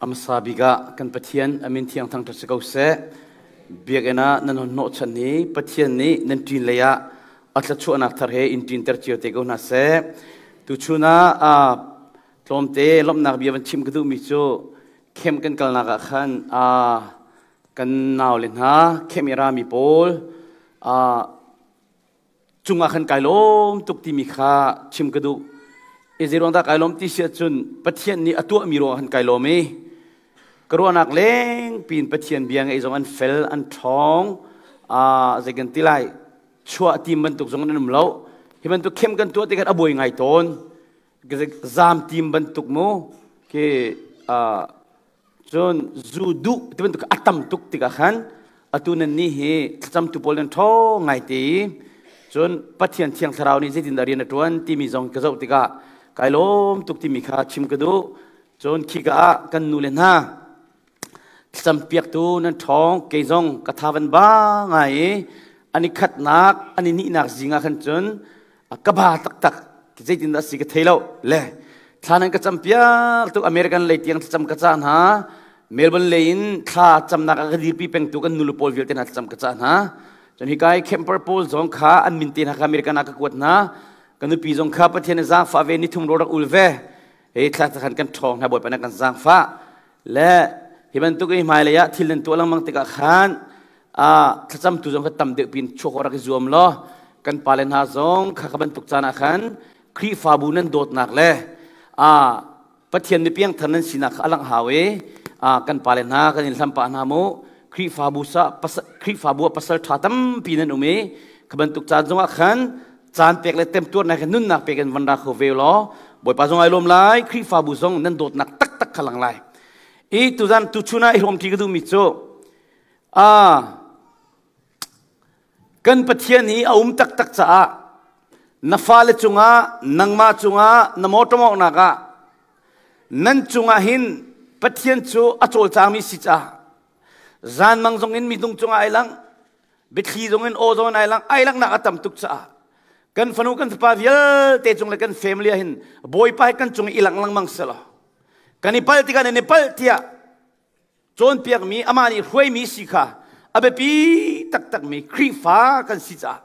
A hmasa bik ah kan Pathian a min thiang thangṭhat si ko seh. Biakinn ah nan hun hnawhchan hi Pathian nih nan ṭin lei ah a thluachuahnak thar he in ṭinter cio te ko hna seh. Tuchun ah tlawmte lawmhnak bia van chim ka duhmi cu camp kan kalnak ah khan kan naule hna camp i rami pawl cungah khan kai lawm tuk timi kha chim ka duh. I zeiruang dah kai lawm ti si ahcun Pathian nih a tuahmi ruangah khan kai lawm i ka ruahnak leng piin Pathian bia ngaih zong an fel, an ṭhawng, zei kan ti lai, chuah tim bantuk zong an um lo. Hi bantuk khem kan tuah tikah a buai ngai tawn. Zaam tim bantuk mu khi Cun zu duh ti bantuk a tam tuk tikah khan atu nan nih hi thlacamtu pawl nan ṭhawng ngai te i cun Pathian Thiang Thlarau nih zeitindah rian a ṭuan timi zong ka zoh tikah kai lawm tuk timi kha chim ka duh. Cun khika ah kan nu le hna thlacam piaktu nan ṭhawng kei zong ka tha van ba ngai i an i khatnak an i nihnak zing ah khan cun ka ba taktak zeitindah si ka thei lo le thla nan ka cam piak tuk American lei tiang thlacam ka cah hna Melbourne lei in thla camnak a ka dirpi pengtu kan nulu pawl vialte hna thlacam ka cah hna cun hi kai camper pawl zong kha an min te hna kha American ah ka kuat hna ka nupi zong kha Pathian in zaangfah ve nithum ro rak ul ve hi thla khan kan ṭhawng hna Bawipa na kan zaangfah le hi bantuk i hmailei ah thil nan tuah lengmang tikah khan thlacamtu zong kha tam deuh pin chuak rak i zuam law kan pale hna zong kha kha bantuk caan ah khan Khrihfabu nan dawtnak le Pathian mi piangthar nan sinak kha a langh hau i kan pale hna kan in hlam pah hna mu Khrihfabu sa Khrihfabu ah pasal ṭha tampi nan um i kha bantuk caan zongah khan caan pek le temtuarnak he nunnak pek in van ra kho ve law Bawipa zong ai lawm lai Khrihfabu zong nan dawtnak taktak kha lang lai i tuzan tuchun ah i hrawm ṭi ka duhmi cu Kan Pathian hi a um taktak caah na fale cungah, nangmah cungah, na mawṭaw mawnghnak ah nan cungah hin Pathian cu a cawlcangmi si caah zanmang zong in minung cungah ai lang, biathli zong in aw zong in ai lang, ai langhnak a tam tuk caah kan fanu kan fapa vialte cung le kan family ah hin Bawipa hi kan cung i lang lengmang selaw kan i palh tikah nan i palh tiah cawnpiakmi amah nih hruaimi si kha a biapi taktakmi Khrihfa kan si caah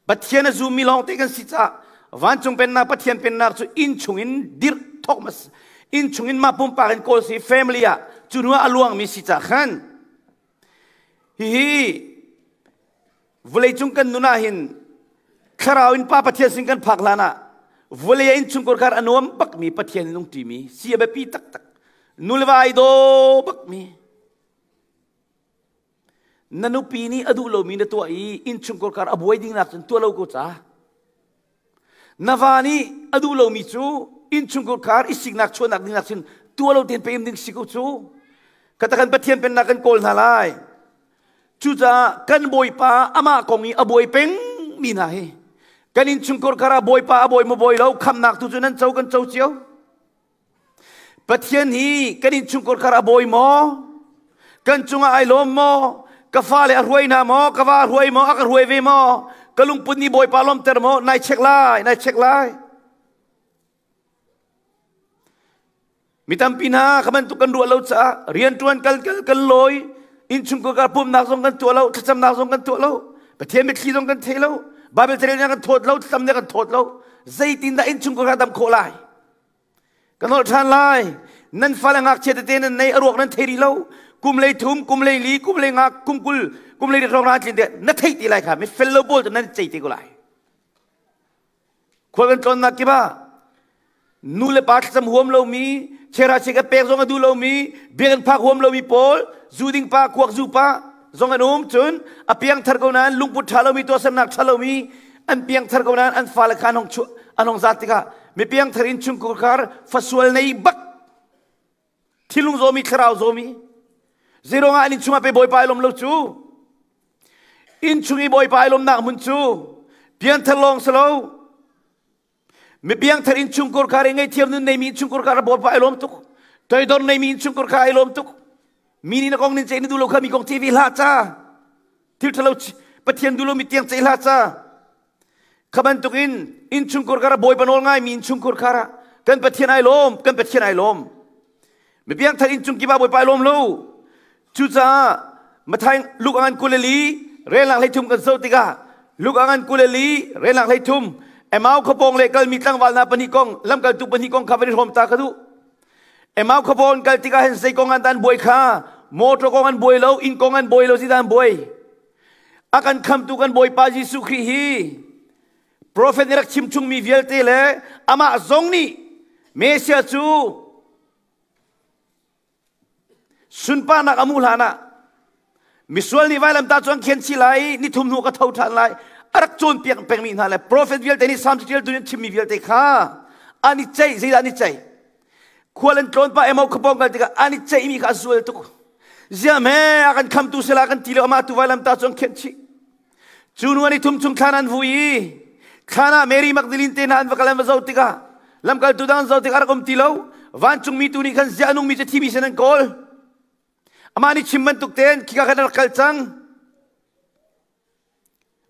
Pathian a zummi lawngte kan si caah vancung pennak Pathian pennak cu inn chungin dirh thok mas inn chungin mah pumpak in kawl si family ah cu hnu ah a luangmi si caah khan hihi vawleicung kan nun ah hin thlarau in pa Pathian sin kan phak hlan ah vawlei ah innchungkhar khar a nuam bakmi Pathian in ungṭimi si a biapi taktak nu le va ai daw bakmi na nupi nih a duh lomi na tuah i innchungkhar kar a buai ding nak cun tuah lo ko ca na va nih a duh lomi cu innchungkhar khar i siknak chuahnak ding nak cun tuah lo tein peim ding si ko cu katakan Pathian pennak kan kawl hna lai Cucaah kan Bawipa amah kong i a buai pengmi hna hi kan innchungkhar kar ah Bawipa a bawi maw bawi lo khamnak tu cu nan co kan co cio. Pathian hi kan innchungkhar kar a bawi maw? Kan cungah ai lawm maw? Ka fale a hruai hna maw? Ka va a hruai maw? A ka hruai ve maw? Ka lungput nih Bawipa lawmter maw? Nai check lai, nai check lai. Mi tampi hna kha bantuk kan ruah lo caah rianṭuan kal kal kan lawi innchungkhar kar pumnak zong kan tuah lo thlacamnak zong kan tuah lo Pathian mitthli zong kan thei lo Bible carelnak kan thawt lo thlacamnak kan thawt lo zeitindah innchungkhar kar dam khawh lai kan holh ṭhan lai nan fale ngakchia tete nan nei a ruak nan thei rih lo kum lei thum kum lei li kum lei nga kum kul kum lei riat tlin te na theih ti lai kha mi fel lo pawl cu nan cei te ko lai Khual kan tlawnnak kip ah nu le pa thlacam huam lomi, chera chek a pek zong a duh lomi, biakinn phak huam lomi pawl, zu ding pa, kuak zu pa zong an um. Cun a piangthar ko nain lungput ṭha lomi, tuahsernak ṭha lomi an piangthar ko nain an fale kha an hong chuah an hong zat tikah mi piangthar in chungkhar fasual nei bak thilung zawmi thlarau zawmi zeiruangah an innchung ah pe bawipa ai lawm lo cu innchung i bawipa ai lawmnak hmun cu pianthar lawng si lo mi piangthar innchungkhar kha re ngaihthiam nun neimi innchungkhar kha bawipa ai lawm tuk toidor neimi innchungkhar kha ai lawm tuk mi nih na kong nin ceih na duh lo kha mi kong ce ve hlah ca thil ṭhalo Pathian duh lomi tiang ceih hlah ca Kha bantukin innchungkhar kar ah Bawipa nawl ngaimi innchungkhar kar ah kan Pathian ai lawm, kan Pathian ai lawm. Mi piangthar inn cung kip ah Bawipa i lawm lo. Cucaah Matthai Luke a ngan 24 relnak 33 kan zoh tikah Luke a ngan 24 relnak 33 Emau khuapawng le kalmi tlangval hna pahnih kong lamkaltu pahnih kong kha van i hrawm ta ka duh. Emau khuapawng kal tikah hin zei kong an dan buai kha motor kong an buai lo inn kong an buai lo si dan buai. A kan khamtu kan Bawipa Jesuh Khrih hi profet nih rak chim chungmi vialte le amah zong nih Messiah cu sunparnak a hmuh hlan ah misual nih vailamtah cu an khen chih lai i nithum hnu ka tho ṭhan lai a rak cawnpiak pengmi hna le profet vialte nih Salm caṭialtu nih an chimmi vialte kha an i ceih. Zeidah an i ceih? Khual an tlawn pah Emau khuapawng kal tikah an i ceihmi kha a zual tuk. Ziah hme a kan khamtu sila kan ti lo, amah tu vailamtah cu an khenh chih. Cu hnu an i thum chung thlan an vui i thlan ah Mary Magdalene te hna an va kal an va zoh tikah lamkaltu dang an zoh tikah a rak um ti lo. Vancungmi tu nih khan ziah a nungmi cu thimi sin an kawl. Amah nih chim bantuk tein khika khan a rak kal cang.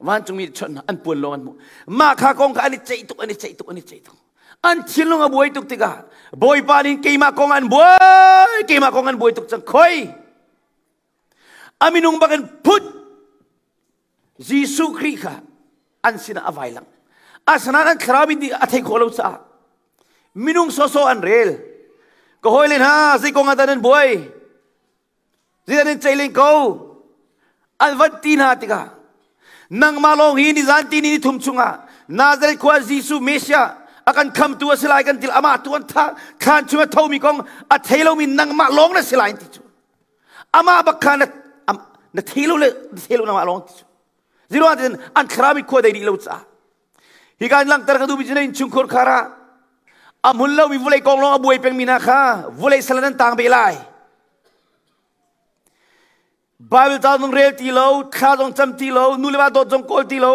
Vancungmi chawnh an puan lawng an hmuh. Mah kha kong kha an i ceih tuk, an i ceih tuk, an i ceih tuk. An thinlung a buai tuk tikah Bawipa nih keimah kong an buai, keimah kong an buai tuk cang. Khoi! A minung bak in phut Jesuh Khrih kha an sinah a vai lang. Asinain an thlarau nih a theih khawh lo caah minung sawsawh an rel. Ka hawile hna, zei kong ah dah nan buai? Zeidah nan ceih len ko? An van ti hna tikah nangmah lawng hi nizan ti ni thum chungah Nazareth khua Jesuh Messiah a kan khamtu a si lai kan til amah tu an tha thlan chung a thomi kong a thei lomi nangmah lawng na si lai ti cu. Amah bak kha na na thei lo le na thei lo nangmah lawng ti cu. Zero ah an thlarau khua dei rih lo caah hi ka langhter ka duhmi cu na innchungkhar khar ah a hmun lomi vulei kong lawng a buai pengmi hna kha vulei sal nan tang ve lai. Bible ca zong rel ti lo, thla zong cam ti lo, nu le va dawt zong kawl ti lo.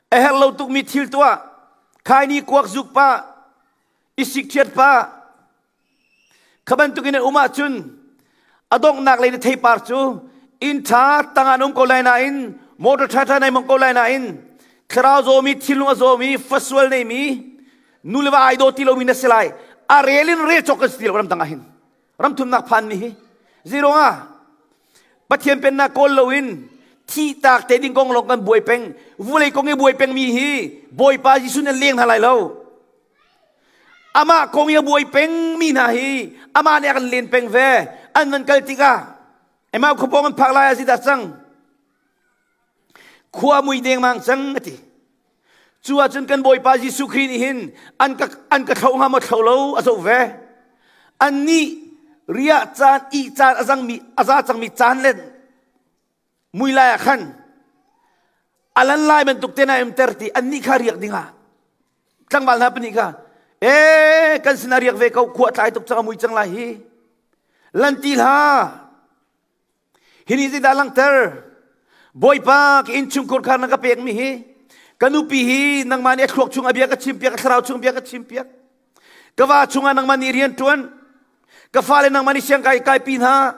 A herh lo tukmi thil tuah, khaini kuak zuk pa, i sikṭhiat pa, Kha bantukin an um ahcun a donghnak lei na theipar cu inn ṭha tangah an um ko lai nain motor ṭhaṭha nai mong ko lai nain thlarau zawmi thinlung a zawmi fasual neimi nu le va ai daw ti lomi na si lai. A rel in rel cawk kan si ti lo ramdang ah hin ramthumnak phan mi hi zirong ah Pathian pennak kawl loin thih tak te ding kong lawng kan buai peng. Vulei kong i buai peng mi hi Bawipa Jesuh nih leng hna lai lo. Amah kong i a buai pengmi hna hi amah nih a kan len peng ve. An van kal tikah Emau khuapawng an phak lai ah zeidah cang? Khua mui dengmang cang a ti. Cu ahcun kan Bawipa Jesuh Khrih nih hin an ka an ka thlo hnga maw thlo lo a zoh ve. Annih riah caan ih caan a zangmi a za cangmi caan le mui lai ah khan a lan lai bantuk te na umter ti annih kha riak dingah tlangval hna pahnih kha e kan sinah riak ve ko khua tlai tuk cang a mui cang lai hi lan ti hlah hi ni zeidah langhter Bawipa ka innchungkhur kha na ka pekmi hi ka nupi hi nangmah nih a thluak chung a bia ka chimpiak a thlarau chung bia ka chimpiak Ka va chungah nangmah nih rian ṭuan. Ka fale nangmah nih siang kai kaipi hna.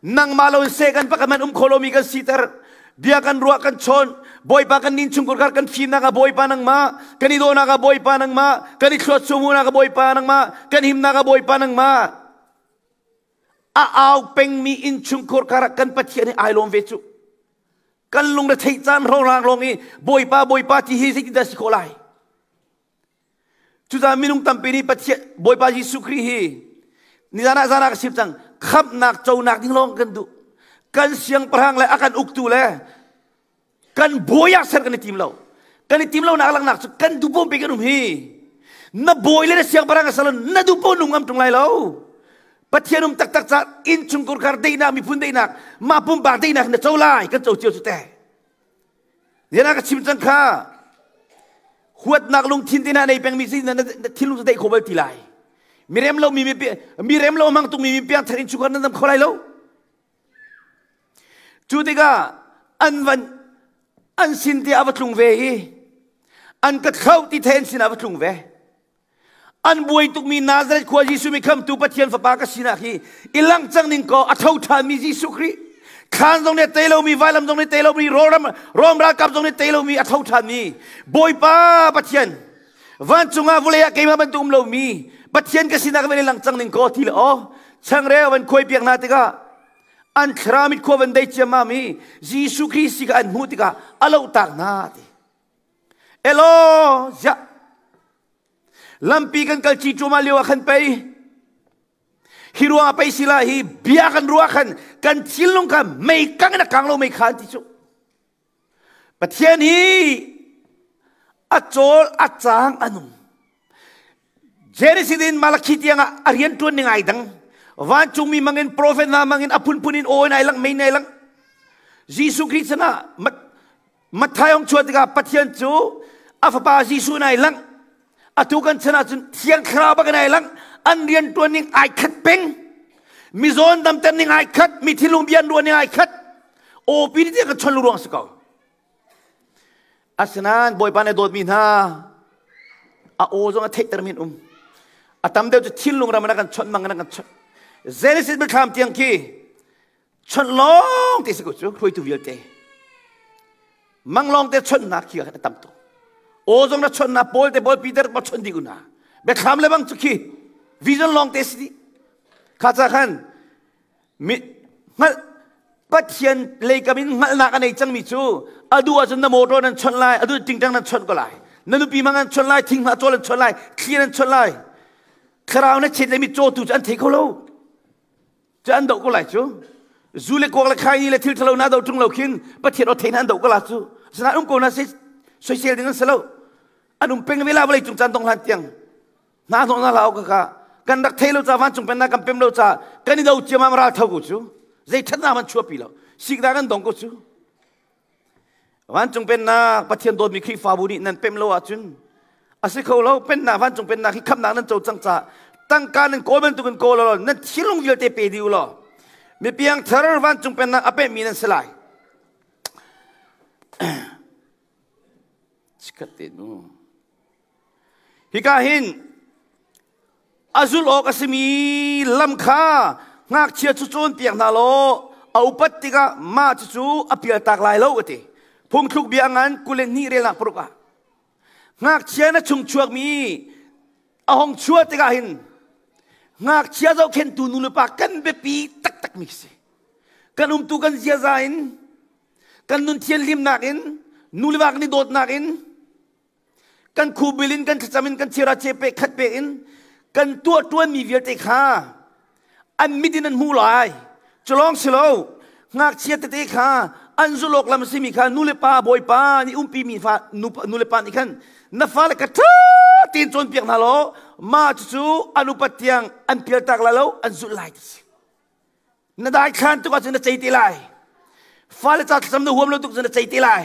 Nangmah lo in seh kan pakhat man um kho lomi kan siter. Bia kan ruah kan chawn. Bawipa kan nin chungkhur kar kan fimnak ah Bawipa nangmah. Kan i dawhnak ah Bawipa nangmah. Kan i thluat sumunak ah Bawipa nangmah. Kan himnak ah Bawipa nangmah. A au pengmi innchungkhur kar ah kan Pathian hi ai lawm ve cu. Kan lungre theih caan rorang lawng i Bawipa Bawipa ti hi zeitindah si khawh lai? Cucaah minung tampi nih Pathian Bawipa Jesuh Khrih hi nizan ah zan ah ka sim cang khamhnak conak ding lawng kan duh. Kan siangpahrang le a kan uktu le kan bawi ah ser kan i tim lo. Kan i tim lo nak langnak cu kan duh pom pe kan um hi. Na bawi le na siangpahrang a salon na duh pom nung ngam tung lai lo. Pathian um taktak ca inn chungkhar khar deihnak miphun deihnak mah pumpak deihnak na co lai kan co cio cu te. Zian ka chim cang kha huatnak lungthin te na nei pengmi si na thinlung cu deih kho bal ti lai. Mi rem lo mi mi rem lo mang tung mi mi piang thar in chungkhar nan dam kho lai lo. Cu tikah an van an sin te a va tlung ve i an ka thloh ti the an sin ah va tlung ve. An buai tukmi Nazareth khua Jesuh mi khamtu Pathian fapa ka sinak hi i lang cang ning kaw a tho ṭhanmi Jesuh Khrih thlan zong nih tei lomi vailam zong nih tei lomi Rom ralkap zong nih tei lomi a tho ṭhanmi Bawipa Pathian vancung ah vawlei ah keimah bantuk um lomi. Pathian ka sinak van i lang cang ning kaw ti le aw changreu van khuai piak hna tikah an thlarau mit khua van dei ciammam i Jesuh Khrist si kha an hmuh tikah a lohtak hna ti. Elo ziah lampi kan kal ci cuahmah lio ah khan pei hi ruangah pei sila hi bia kan ruah khan kan thinlung kha mei kang in a kang lo mei kha an ti cu. Pathian hi a cawl a caang a nung. Genesis in Malakhi tiang ah a rian ṭuan ning ai dang. Vancungmi mangin profet hna mangin a phunphun in aw in ai lang mei in ai lang. Jesuh Khrih chan ah Matthai hong chuah tikah Pathian cu a fapa Jesuh in ai lang. Atu kan chan ahcun Thiang Thlarau bak in ai lang. An rian ṭuan ning ai khat peng. Mizawn damter ning ai khat. Mi thinlung bia an ruah ning ai khat. Awpi ni tiang kan chon lu ruang si ko. Asinain Bawipa nih a dawtmi hna a aw zong a theihter mi an um. A tam deuh cu thinlung ram in a kan chawnh mang in a kan chawnh. Genesis biathlam tiang khi chawnh lawng te si ko cu hruaitu vialte. Mang lawng te chawnhnak khi a tam tuk. Aw zong na chawnhnak Paul te Paul Peter pa chawnh dih u na. Biathlam le bang cu khi vision lawng te si dih. Kha ca khan Mi hngalh Pathian leikam in hngalhnak a nei cangmi cu a duh ahcun na motor nan chawnh lai, a duh tingtang nan chawnh ko lai. Na nupi mang an chawnh lai, thinghnah cawl an chawnh lai, thli nan chawnh lai. Thlarau na chet le mi cawtu cu an thei kho lo. Cu an doh ko lai cu. Zu le kuak le khaini le thil ṭhalo na doh ṭung lo khin Pathian aw thei na an doh ko la cu. Asinain um ko na soisel ding an si lo. An um peng ve la vawlei cung caan dong hlan tiang. Hna hnawh na hlah ka ka kan rak thei lo ca vancung pennak kan pem lo ca kan i do ciamam ral tho ko cu zei thatnak man chuahpi lo sikna kan dong ko cu vancung pennak Pathian dawtmi Khrihfabu nih nan pem lo ahcun a si kho lo pennak vancung pennak hi khamnak nan co cang ca tangka nan kawl bantukin kawl lo nan thinlung vialte pe dih u law mipiang thar vancung pennak a pehmi nan si lai Chikkhat te nu. Hika hin a zulh awk a simi lam kha ngakchia cu cawnpiak hna law a upat tikah mah cucu a pialtak lai lo a ti. Phungthluk bia ngan 22 relnak paruk ah ngakchia na chung chuakmi a hong chuah tikah hin ngakchia zohkhenhtu nu le pa kan biapi taktakmi si. Kan umtu kan ziaza in kan nun thianhlimnak in nu le va kan i dawtnak in kan khubil in kan thlacam in kan chira che pe khat pe in kan tuah tuanmi vialte kha an mit in an hmuh lai culong si lo ngakchia tete kha an zulawk lam simi kha nu le pa bawipa nih umpi mi fa nu le pa nih khan na fale ka ṭha tein cawnpiak hna law mah cucu an upat tiang an pialtak lai lo an zulh lai ti si Na daithlan tuk ahcun na cei te lai. Fale ca thlacam na huam lo tuk cun na cei te lai.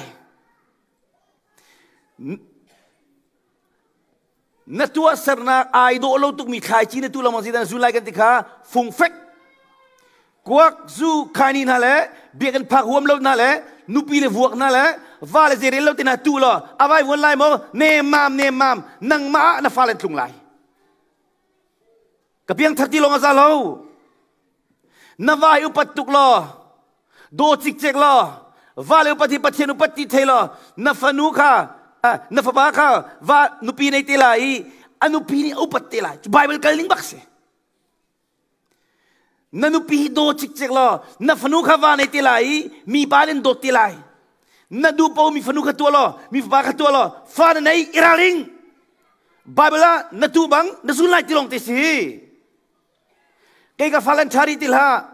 Na tuahsernak ai dawh lo tukmi thlaici na tu lengmang si dan zu lai kan ti kha fungfek kuak zu khaini hna le biakinn phak huam lo hna le nupi le vuak hna le va le zeirel lo te hna tu law avai vuan lai maw nem mam nem mam nangmah ah na fale tlung lai Ka piangthar ti lawng a za lo. Na vai upat tuk law, daw cikcek law, va le upat hi Pathian upat ti thei law, na fanu kha, na fapa kha va nupi nei te lai i a nupi nih a upat te lai. Cu Bible kal ning bak si. Na nupi hi daw cikcek law, na fanu kha va nei te lai i mi pa nih an dawt te lai. Na duh paoh mi fanu kha tuah law, mi fapa kha tuah law, fa na nei i ralring. Bible ah na tu bang na zun lai ti lawng te si. Kei ka fal an ṭha ti hlah.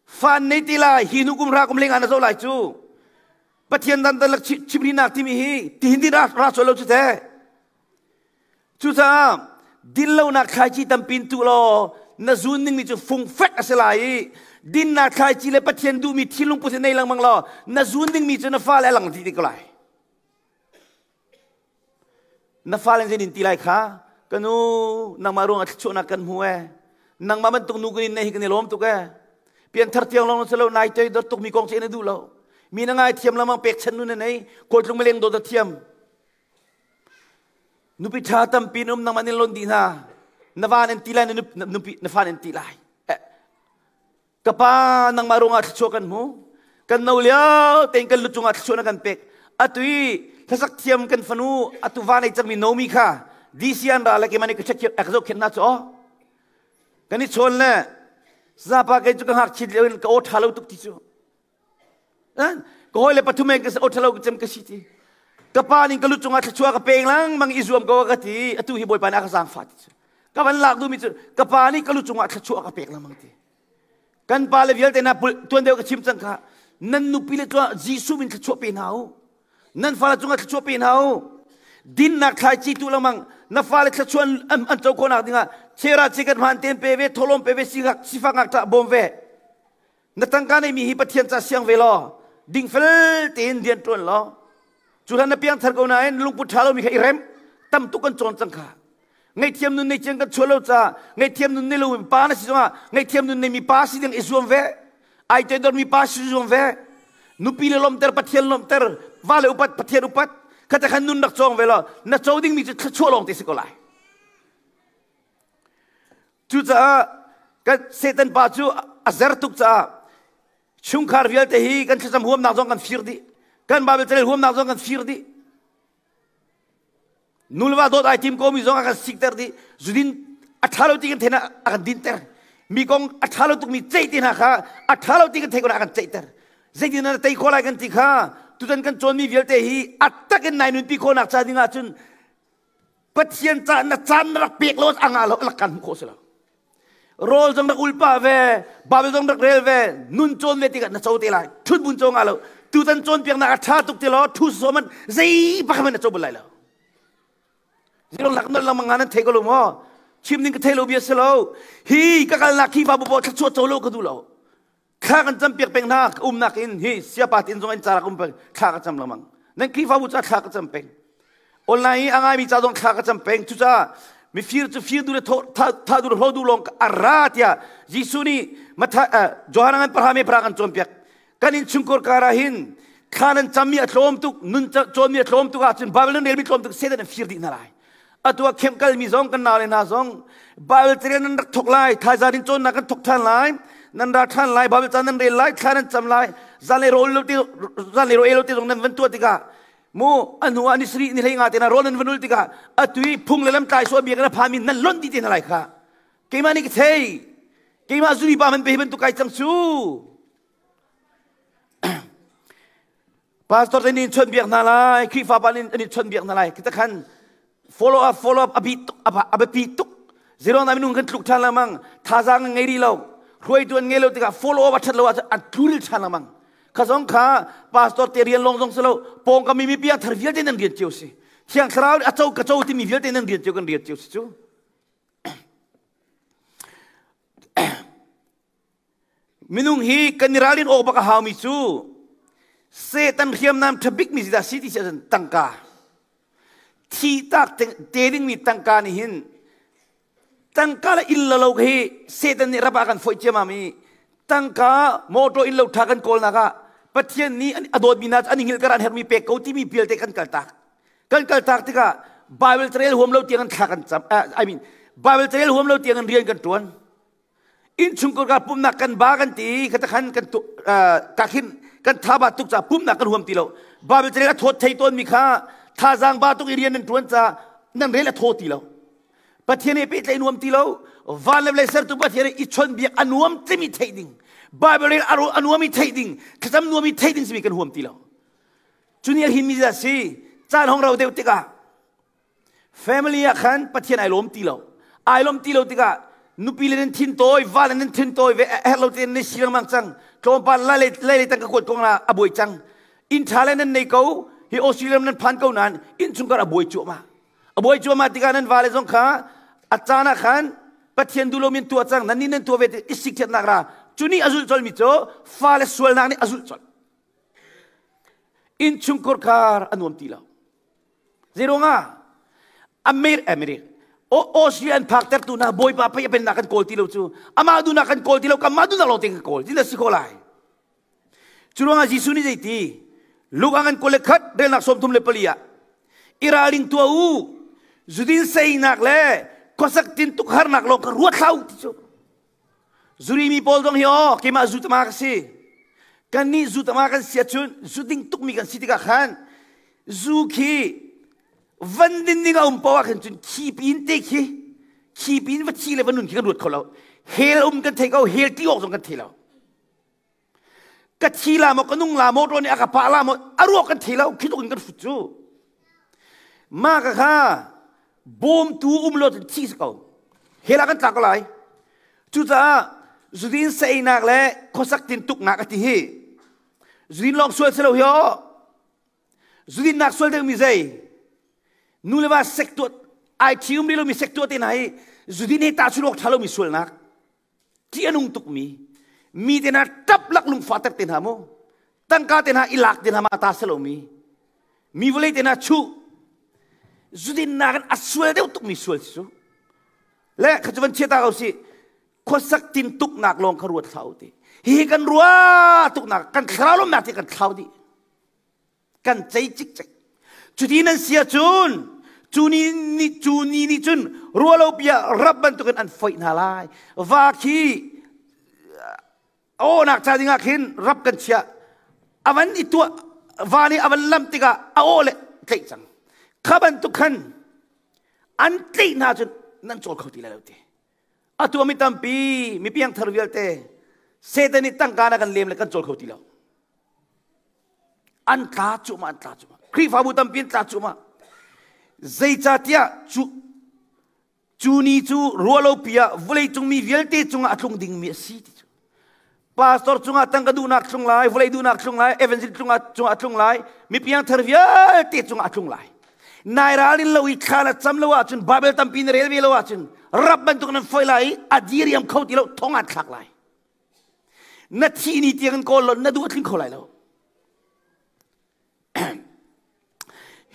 Fan nei ti lai hi nu kum ra kum leng ah na zo lai cu. Pathian dan dan lak chimrinak timi hi tihin din ra ra lo cu te. Cucaah dinlonak thlaici tampin tu law na zun dingmi cu fungfek a si lai i dinnak thlaici le Pathian duhmi thinlung put hi nei lengmang law na zun dingmi cu na fale a lang dih te ko lai. Na fale zein in ti lai kha ka nu nangmah ruangah thluachuahnak kan hmu ee nangmah bantuk nu kan in nei hi kan i lawm tuk ee pianthar tiang lawng si lo nai toi dot tuk mi kong cu na duh lo mi na ngai thiam lamang pek chan nu na nei kawltlung mileng dawt a thiam nupi ṭha tampi in um nangmah nin lon dih hna na va nan ti lai na nupi na fa nan ti lai Ka pa nangmah ruangah thluachuah kan hmu. Kan no lio tein kan lu cungah thluachuah na kan pek. Atu i hlasak thiam kan fanu atu va nei cangmi Nomi kha DC an ra le keimah nih ka check ka zohkhenh hna cu aw. Kan i chawn le zapa kei cu ka ngakchit lio in ka aw ṭha lo tuk ti cu. Ka hawi le pathum ka aw ṭha lo cem ka si ti. Ka pa ning ka lu cungah thluachuah ka peng lengmang i zuam ko ka ti. Atu hi Bawipa nih a ka zaangfah ti cu. Ka van lak duhmi cu ka pa nih ka lu cungah thluachuah ka pek lengmang ti. Kan pa le vialte hna tuan deuh ka chim cang kha nan nupi le cungah Jesuh min thluachuah pe hna u. Nan fale cungah thluachuah pe hna u. Dinnak thlaici tu lengmang na fale thluachuah an co khawhnak dingah chera chikat hmaan tein pe ve, tholom pe ve, sifak ngakṭah bawm ve. Na tangka neimi hi Pathian ca siang ve law, dingfel tein rian ṭuan law, cu hlan na piangthar ko nain lungput ṭha lomi kha i rem. Tam tuk kan cawn cang kha. Ngaihthiam nun nei ciang kan chuah lo ca ngaihthiam nun nei lomi pa na si zongah ngaihthiam nun neimi pa si ding i zuam ve. Ai toidormi pa si zuam ve. Nupi le lawmter Pathian lawmter, va le upat Pathian upat. Kha khan nun rak cawng ve law na co dingmi cu thluachuah lawng te si ko lai. Cucaah kan Satan pa cu a zer tuk caah chungkhar vialte hi kan thlacam huamnak zong kan fir dih. Kan Bible carel huamnak zong kan fir dih. Nulva dawt ai tim komi zong a kan sikter dih. Zudin a ṭha lo ti kan thein ah a kan dinter. Mi kong a ṭha lo tukmi ceih te hna kha a ṭha lo ti kan theih ko a kan ceihter. Zeitin na tei khawh lai kan ti kha tutan kan cawnmi vialte hi a tak in nai nunpi khawhnak ca ding ahcun Pathian ca na caan na rak pek lo a ngah lo lak kan hmuh khawh si lo. Rawl zong rak ul pah ve, Bible zong rak rel ve, nun cawn ve tikah na co te lai. Thut bun co nga lo. Tutan cawnpiaknak a ṭha tuk ti law thu sawm man zei pakhat na co bal lai lo. Zirong lak non lang nga nan thei ko lo maw? Chim ding ka thei lo bia si lo. Hi ka kalnak khi fa bu bo thluachuah co lo ka duh lo. Thla kan cam piak peng hna ka umnak in hi siapa tin zong in ca rak um peng thla ka cam lengmang. Nan Khrihfabu ca thla ka cam peng. Online i a ngaimi ca zong thla ka cam peng. Cucaah mifir cu fir duh le tha duh le hlo duh lawng a ra tiah Jesuh nih Johan ngan pahra me pahra kan cawnpiak. Kan innchungkhar kar ah hin thla nan cammi a tlawm tuk, nun cawnmi a tlawm tuk ahcun Bible nan relmi tlawm tuk Satan an fir dih hna lai. Atu ah khem kalmi zong kan naule hna zong Bible carel nan rak thok lai, thaizan in cawnnak kan thok ṭhan lai, nan ra ṭhan lai, Bible ca nan rel lai, thla nan cam lai, zanlei rawl lo te zanlei rawl ei lo te zong nan van tuah tikah mu a hnu ah ni sarih ni hlei nga te na rawl nan van ul tikah atu i phung le lam tlai sual biak na phami nan lonh dih te hna lai kha. Keimah nih ka thei. Keimah zuri pa man pe hi bantuk kai cang cu. Pastor te nih chawnhbiak hna lai, Khrihfa pa nih an in chawnhbiak hna lai. Kita khan follow up follow up a tuk a biapi tuk. Zero na minung kan tluk ṭhan lengmang, thazaang an ngei rih lo. Hruaitu an ngei lo tikah follow up a ṭhat lo ahcun an tluril ṭhan lengmang. Kha zong kha pastor te rian lawng zong si lo, pawngkam mi piang thar vialte nan rian cio si. Thiang Thlarau a co ka co timi vialte nan rian cio kan rian cio si cu. Minung hi kan i ralrin awk bak a haumi cu Satan hriamnam ṭha bikmi zeidah si ti si ahcun tangka. Thi tak te dingmi tangka nih hin tangka le inn le lo hi Satan nih rap ah kan foih ciammam i tangka motor inn lo ṭha kan kawlnak ah Pathian nih a dawtmi hna cu an i hngilh kar an herhmi pek ko timi vialte kan kaltak. Kan kaltak tikah Bible carel huam lo tiang in thla kan cam. I mean Bible carel huam lo tiang in rian kan ṭuan. Innchungkhar ka pumnak kan ba kan ti kha khan kan ka khin kan tha ba tuk ca pumnak kan huam ti lo. Bible carel a thawt thei tawn mi kha thazaang ba tuk i rian nan ṭuan ca nan rel a thaw ti lo. Pathian he pehtlaih nuam ti lo. Van le vawlei sertu Pathian he i chawnhbiak a nuam timi theih ding. Bible rel a nuam i theih ding. Thlacam nuam i theih ding simi kan huam ti lo. Cu nih a hin mi si caan hong rau deuh tikah Family ah khan Pathian ai lawm ti lo. Ai lawm ti lo tikah nupi le nan thin tawi, va le nan thin tawi ve herh lo tein nan si lengmang cang. Tlawmpal lai le lai le tang ka kuat kong ah a buai cang. Inn ṭha le nan nei ko, hi Australia nan phan ko nain innchungkhar a buai cuahmah. A buai cuahmah tikah nan vale zong kha a caan ah khan Pathian duh lomi an tuah cang, nan nih nan tuah ve ti i sikthiatnak ra. Cu nih a zulh colmi cu fale sualnak nih a zulh colh. Innchungkhar khar a nuam ti lo. Zeiruangah? Amer Amerik Australia an phak tertu na Bawipa pei a pennak kan kawl ti lo cu amah duhnak kan kawl ti lo kanmah duhnak lawng te kan kawl ti si kho lai. Cu ruangah Jesuh nih zeiti Luke ah kan kawl le khat relnak 34 ah i ralring tuah u zudin seinak le khuasak tintuk harnak lawng ka ruat hlah u ti cu Zurimi pawl zong hi aw keimah zu tama ka si. Kannih zu tama kan si ahcun zu ding tukmi kan si tikah khan zu khi Van din ding a um poah khin cun khi pin te khi khi pin va thi le va nun khi kan ruat kho lo. Hell um kan thei ko, hell ti awk zong kan thei lo. Ka thi la maw ka nung la maw nih a ka pah la maw a ruak kan thei lo khi tuk in kan hrut cu. Ma ka kha bawmtu um lo cun thi si ko. Hell ah kan tla ko lai. Cucaah zudin saeinak le khuasak tin tuknak a ti hi zudin lawng sual si lo hi aw. Zudinnak sual deuhmi zei? Nu le va sek tuah ai ṭhium rih lomi sek tuah te hna hi zudin he tahchun awk ṭha lomi sualnak ṭih a nung tukmi mi te hna ṭap lak lungfah ter te hna mu tangka te hna i lak te hna ma ta si lomi mi vawlei te hna chuh zudinnak in a sual deuh tukmi sual si cu le kha cu van chia ta ko si khuasak tin tuknak lawng kha ruat hlah u ti hihi kan ruah tuknak kan thlarau lawmnak ti kan thlau dih kan cei cikcek cuti nan si ahcun cu ni nih cu ni nih cun rualo bia rap bantukin an foih hna lai va khi awnak ca dingah khin rap kan chiah avan i tuah va nih avan lam tikah a aw le tlaih cang kha bantuk khan an tlaih hna cun nan cawl kho ti lai lo ti atu mi tampi mi piangthar vialte Satan nih tangka na kan lem le kan cawl kho ti lo An tla cuahmah, an tla cuahmah. Khrihfabu tampi an tla cuahmah. Zeicahtiah cu cu ni cu ruahlopi ah vawleicung mi vialte cungah a tlung dingmi a si ti cu. Pastor cungah tangka duhnak tlung lai, vawlei duhnak tlung lai, evangelist cungah cungah a tlung lai, mi piangthar vialte cungah a tlung lai. Nai ralrin lo i thla na cam lo ahcun Bible tampi na rel ve lo ahcun rap bantuk nan foi lai i a diriam kho ti lo thong an thlak lai. Na thi ni tiang in kawl law na duh a tling kho lai lo.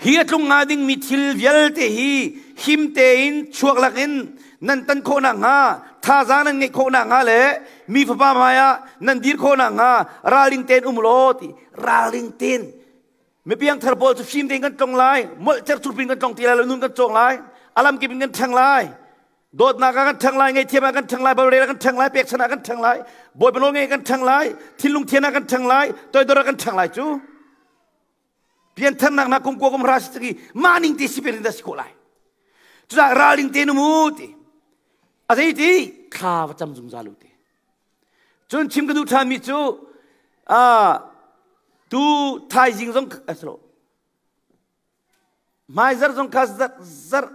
Hi a tlung hnga dingmi thil vialte hi him tein chuak lakin nan tan khawh nakhnga thazaang nan ngeih khawh nakhnga le mi fapa hmaiah nan dir khawh nakhnga ralring tein um law ti ralring tein mipiang thar pawl cu fim tein kan tlong lai molh cercurpin kan tlong ti lai lo nun kan cawng lai alam kip in kan ṭhang lai Dawtnak ah kan ṭhang lai, ngaihthiam ah kan ṭhang lai, balrel ah kan ṭhang lai, pekchanh ah kan ṭhang lai, Bawipa nawl ngei kan ṭhang lai, thinlung thian ah kan ṭhang lai, toidor ah kan ṭhang lai cu. Piantharnak na kum kua kum hra si cang i mah ning te si pen da si khawh lai. Cucaah ralring te nu mu ti. A zei ti thla va cam zungzal u ti. Cun chim ka duh ṭhanmi cu tu thaizing zong aslo Hmaizarh zong kha zarh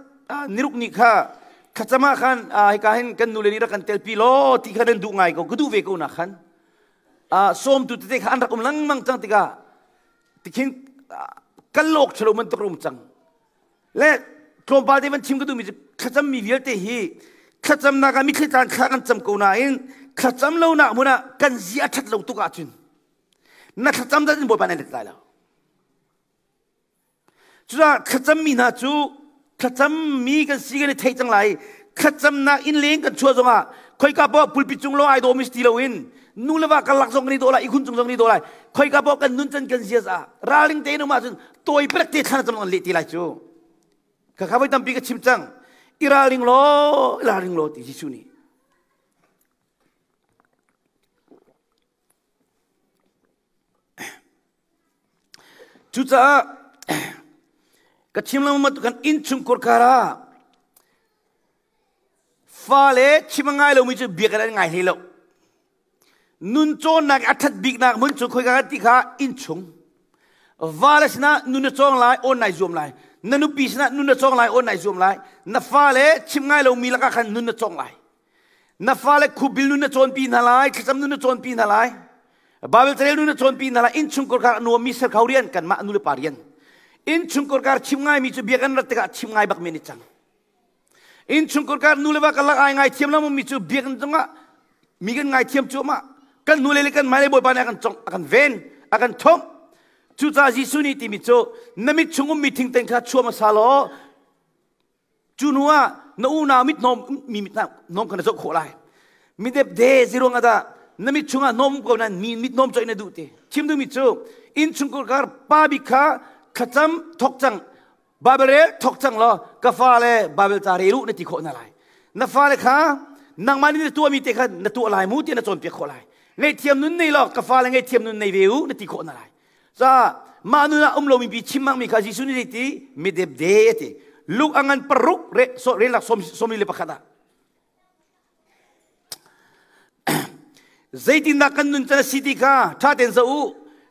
niruk ni kha thlacam ah khan hika hin kan nule nih rak kan telpi law ti kha nan duh ngai ko ka duh ve ko na khan sawmtu tete kha an rak um lengmang cang tikah tikhin kan lawk thalo man tuk rum cang le tlawmpal te van chim ka duhmi cu thlacam mi vialte hi thlacamnak ah mitthli tlan thla kan cam ko nain thlacam lonak hmun ah kan zia a ṭhat lo tuk ahcun na thlacam dat in Bawipa nan let lai lo Cucaah thlacammi hna cu thlacammi kan si kan i theih cang lai. Thlacamnak inn leng kan chuah zongah khoika poah pulpit cung lawng ai dawmi si ti loin nu le va karlak zong kan i dawh lai, ihkhun cung zong kan i dawh lai. Khoika poah kan nun can kan ziaza ah ralring tein um ahcun tawi perek te thlan cam kan leh ti lai cu. Khakha voi tampi ka chim cang. I ralring law, i ralring law ti Jesuh nih. Cucaah ka chim lengmang bantuk kan innchungkhar kar ah fale chim a ngai lomi cu biakinn an ngai hlei lo. Nun cawnnak a ṭhat biknak hmun cu khoika kan ti kha innchung. Vale sinah nun na cawng lai, awn nai zuam lai. Na nupi sinah nun na cawng lai, awn nai zuam lai. Na fale chim ngai lomi lakah khan nun na cawng lai. Na fale khubil nun na cawnpi hna lai, thlacam nun na cawnpi hna lai. Bible carel nun na cawnpi hna lai. Innchungkhar kar a nuammi ser kho rian kanmah nu le pa rian. Innchungkhar kar chim ngaimi cu biakinn rat tikah chim ngai bak mi an i cang. Innchungkhar kar nu le va karlak ai ngai thiam lo mi cu biakinn zongah mi kan ngai thiam cuahmah. Kan nu le le kan hmai le Bawipa nih a kan cong, a kan ven, a kan thomh. Cucaah Jesuh nih timi cu na mit chung ummi thingten kha chuah hmasa law Cu hnu ah na unau mit hnawm mi mit hnawm kha na zoh khawh lai. Mi depde ziruang ah dah na mit chungah hnawm ko nan mi mit hnawm coih na duh ti. Chim duhmi cu innchungkhar kar pa bik kha thlacam thok cang Bible rel thok cang law ka fale Bible ca rel u na ti khawh hna lai. Na fale kha nangmah nih na tuahmi te kha na tuah lai mu tiah na cawnpiak khawh lai. Ngaihthiam nun nei law ka fale ngaihthiam nun nei ve u na ti khawh hna lai. Ca mah nun ah um lomi pi chim mi kha Jesuh nih zeiti midepde a ti. Luke a ngan paruk re so relak sawmi le pakhat ah. Zeitindah kan nun can a si ti kha ṭha tein zoh u.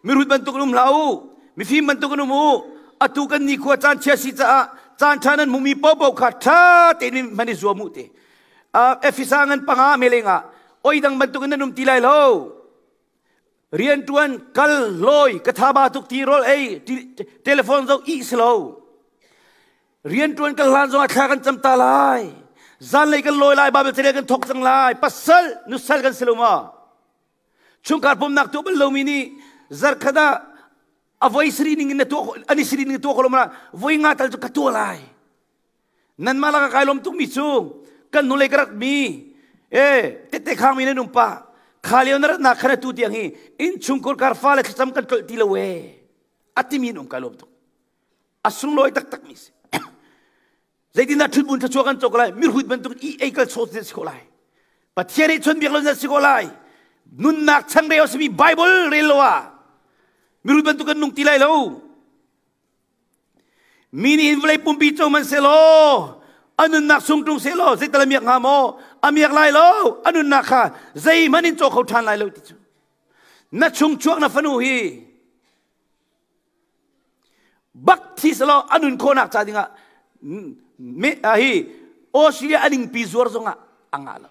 Mirut bantuk in um hlah u. Mifim bantuk in um u. Atu kan nikhua caan chia si caah caan ṭha nan hmumi paohpaoh kha ṭha tein hman i zuam u ti. Efesa ngan panga meleng ah oi dang bantuk in nan um ti lai lo. Rianṭuan kal lawi ka thaba tuk ti rawl ei telephone zoh ih si lo. Rianṭuan kan hlan zongah thla kan cam ta lai. Zanlei kan lawi lai, Bible carel kan thawk cang lai. Pasal, nusal kan si lo ma? Chungkhar pumnak tuah bal lomi nih zarkhat ah a voi sari ning in na tuah ani sari ning tuah kho lo ma? Voi nga tal cu ka tuah lai. Nanmah lakah kai lawm tukmi cu kan hnulei ka ratmi e tette khangmi nan um pa kha lio na ratnak khan atu tiang hi innchungkhar kar fale thlacam kan tlolh ti lo e atimi in um kai lawm tuk. A sunglawi taktakmi si. Zeitindah ṭhutbun thluachuah kan cawk lai? Mirhut bantuk i ei kal chaw si ko lai. Pathian nih chawnbiak lo si ko lai. Nunnak changreu a simi Bible rel lo ah mirhut bantuk kan nung ti lai lo. Mi nih hin vawlei pumpi co man selaw a nunnak sung ṭung selaw zeital a miak hnga maw? A miak lai lo. A nunnak kha zeihmanh in caw kho ṭhan lai lo ti cu. Na chung chuak na fanu hi Bak thi selaw a nun khawhnak ca dingah hi Australia a ningpi zuar zongah a ngah lo.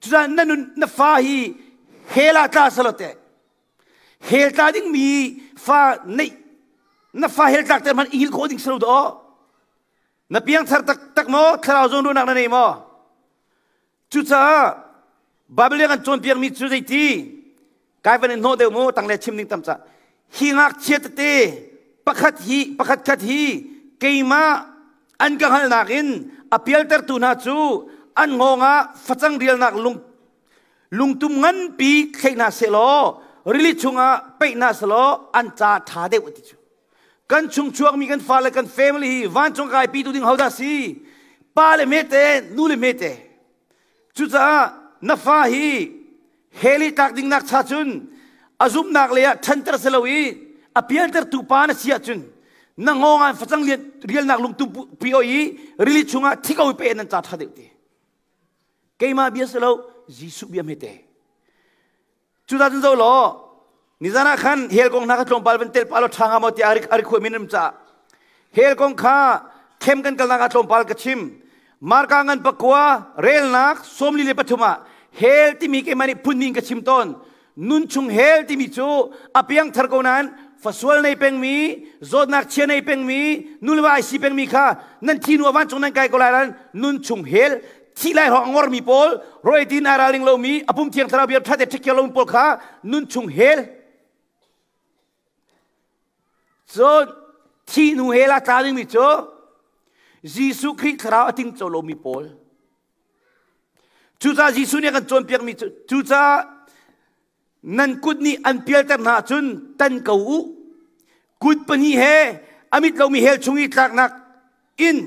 Cucaah na nun na fa hi hell ah tla selaw teh hell tla dingmi fa neih na fa hell tlak ter hmanh i hngilh khawh ding si lo dawh. Na piangthar taktak maw thlarau zawnruahnak na nei maw? Cucaah Bible nih a kan cawnpiakmi cu zeiti? Kai van in hnawh deuh mu tangle chim ding tam ca. Hi ngakchia tete pakhat hi pakhat khat hi keimah an ka hngalhnak in a pialtertu hna cu an hngawng ah facang rialnak lung lungtum nganpi thlei hna sehlaw rili chungah peih hna selaw an ca ṭha deuh ti cu. Kan chung chuakmi kan fale kan family hi vancung kai pitu ding hodah si? Pa le mete, nu le mete. Cucaah na fa hi hell i tlak ding nak cha cun a zumhnak lei ah ṭhanter si lo i a pialtertu pa na si ahcun na ngawng ah facang rialnak lungtum pi oi i rili chungah thi ko pe nan ca ṭha deuh ti. Keimah bia si lo, Jesuh bia hmete. Cuta cun zoh law nizan ah khan hell kong hna kha tlawmpal van tel pa law ṭha hnga maw tiah a ri khuami nan caah hell kong kha khem kan kalnak ah tlawmpal ka chim. Marka ngan pakua relnak 43 ah hell timi keimah nih phun ning ka chim tawn. Nun chung hell timi cu a piangthar ko nain fasual nei pengmi, zawtnak chia nei pengmi, nu le va ai si pengmi kha nan thi nu a vancung nan kai ko lai nan nun chung hell thi lai hrawng a ngormi pawl rawi tin ai ralring lomi a pum thiang thlarau bia ṭha te ṭhikhiar lomi pawl kha nun chung hell cun thi hnu hell ah tla dingmi cu Jesuh Khrih thlarau a tingco lomi pawl cucaah Jesuh nih a kan cawnpiakmi cu cucaah nan kut nih an pialter hna ahcun tan ko u kut pahnih he a mit lomi hell chung i tlaknak in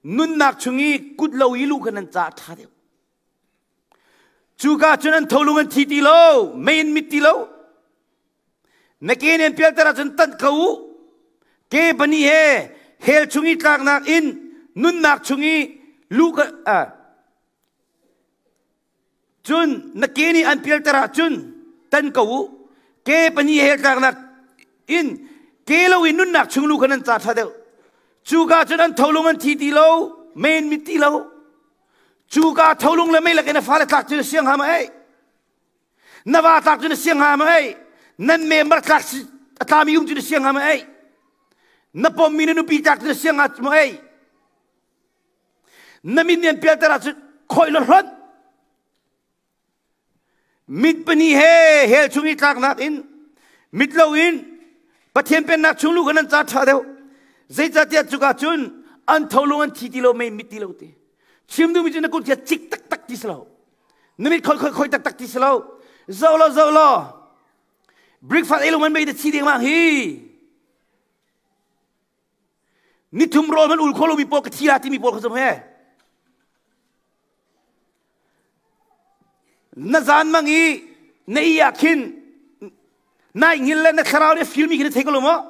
Nunnak chung i kut lo i luh kha nan caah ṭha deuh. Cuka cun an tholung an thi ti lo, mei in mit ti lo. Na ke nih an pialter ahcun tanh ko u. Ke pahnih he hell chung i tlaknak in nunnak chung i luh kha Cun na ke nih an pialter ahcun tan ko u. Ke pahnih he tlaknak in ke lo in nunnak chung lu kha nan ca ṭha deuh. Cuka cun an tholung an thi ti lo, men mit ti lo. Cuka tholung le mei lakin na fale tlak cu na siang hnga ma ei? Na va tlak cu na siang hnga ma ei? Nan member tlak a tlami um cu na siang hnga ma ei? Na pommi na nupi tlak cu na siang hnga ma ei? Na min nih an pialter ahcun khawih law hlonh. Mit pahnih he hell chung i tlaknak in mit lo in Pathian pennak chung lu kha nan ca ṭha deuh. Zeicahtiah cuka cun an tholung an thi ti lo mei mit ti lo ti. Chim duhmi cu na kut khi cik taktak ti si lo. Na mit khoi khoi khoi taktak ti si lo. Zoh law zoh law. Breakfast ei lo man mei na thi dengmang hi. Nithum rawl man ul kho lomi pawl ka thi la timi pawl kha zum he. Na zan mang i na i ah khin Nai ngil le na thlarau le filmi khi na thei ko lo maw?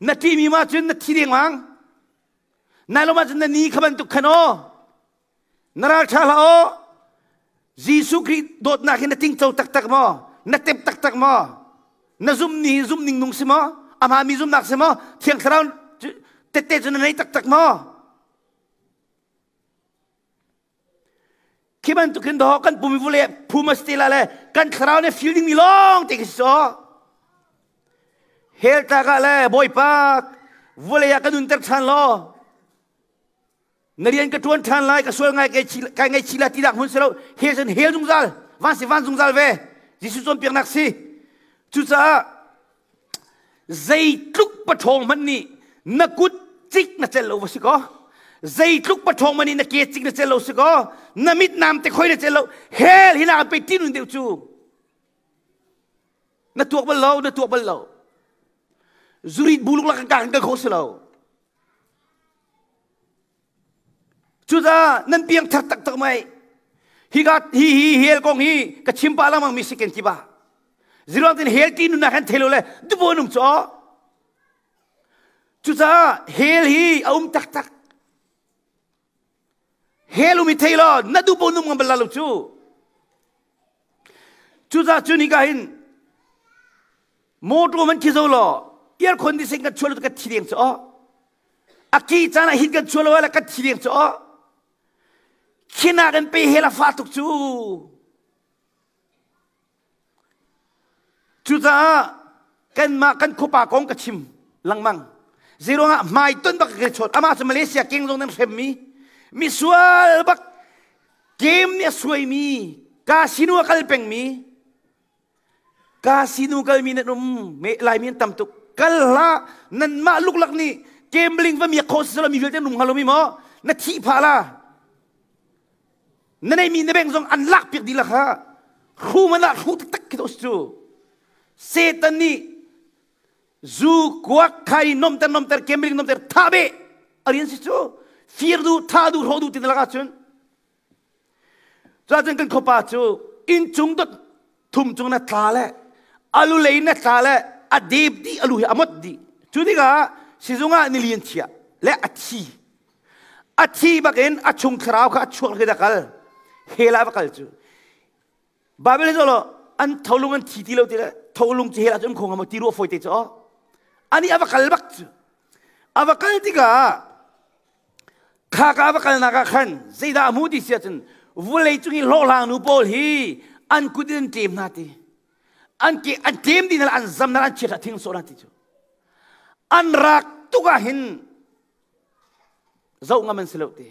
Na ṭihmi ma cun na thi dengmang. Nai lo ma cun na ni kha bantuk khan aw. Na ral ṭha hlah aw. Jesuh Khrih dawtnak hi na tingco taktak maw? Na tep taktak maw? Na zum ni zum ning nung si maw? Amah mi zumnak si maw? Thiang Thlarau tette cu na nei taktak maw? Khi bantukin do kan pum vule phum a si la le kan thlarau ne feel ding mi lawng te khi si so. Hell tlak ah le Bawipa vule ah ka nunter ṭhan law na rian ka ṭuan ṭhan lai ka sual ngai kai ngai chi la ti dak hmun si lo hell cun hell zungzal van si van zungzal ve Jesuh cawnpiaknak si cucaah Zeitluk paṭhawng hmanh nih na kut cik na celh lo va si kaw, zeitluk paṭhawng hmanh nih na ke cik na celh lo si kaw, na mit nam te khoi na celh lo, hell hi nak pe tinun deuh cu. Na tuak bal lo, na tuak bal lo. Zurit buluk lak kan kan kho si lo. Cucaah nan piang thar taktak mai. Hi ka hi hi hel kong hi ka chim pa lengmang mi si ken kiba. Ziruang tin hel ti nunnak han thelo le dubo num cho. Cucaah hel hi a um taktak. Hel um i thei lo na dubo num ngam bal lo cu. Cucaah cu ni ka hin motor man khi zo lo air condition kan chuah lo ka thi deng cho. A ki caan ah hin kan chuah lo le kan thi deng cu aw. Khinak in pe he la fa tuk cu. Cucaah kanmah kan khuapa kong ka chim lengmang. Zeiruangah hmai ton bak ka chawt. Amah cu Malaysia king zong nan hremmi misual bak game nih a suaimi casino a kal pengmi Casino kalmi nan um me Laimi an tam tuk. Kal hlah nanmah luklak nih gambling va miak khawh si mi vialte nung hnga lomi maw na thih phah la na neimi na bank zong an lak piak dih la kha hru man ah hru taktak khi to cu Satan nih zu kuak khai nomter nomter gambling nomter tha be arian si cu fir du tha du hro du ti na lak ahcun Cuahcun kan khuapa cu inncung dot thum cung na tla le alu lei na tla le a dep dih alu hi a mot dih. Cu tikah sizung ah nilian chia le a thi. A thi bakin a chung thlarau kha a chuak khi da kal. Hell ah va kal cu. Bible hi lo an tholung an thi ti lo ti le tholung cu hell ah cun um kho hnga maw ti ruah fawi te cu aw. Ani a va kal bak cu. A va kal tikah Kha ka va kalnak ah khan zeidah a hmuh ti si ahcun vawlei cung i hlawhhlang nu pawl hi an kut in an ṭem hna ti. An ke an ṭem dih hna an zam hna an chiat thing sawh hna ti cu. An rak tuk ah hin zoh ngam an si lo ti.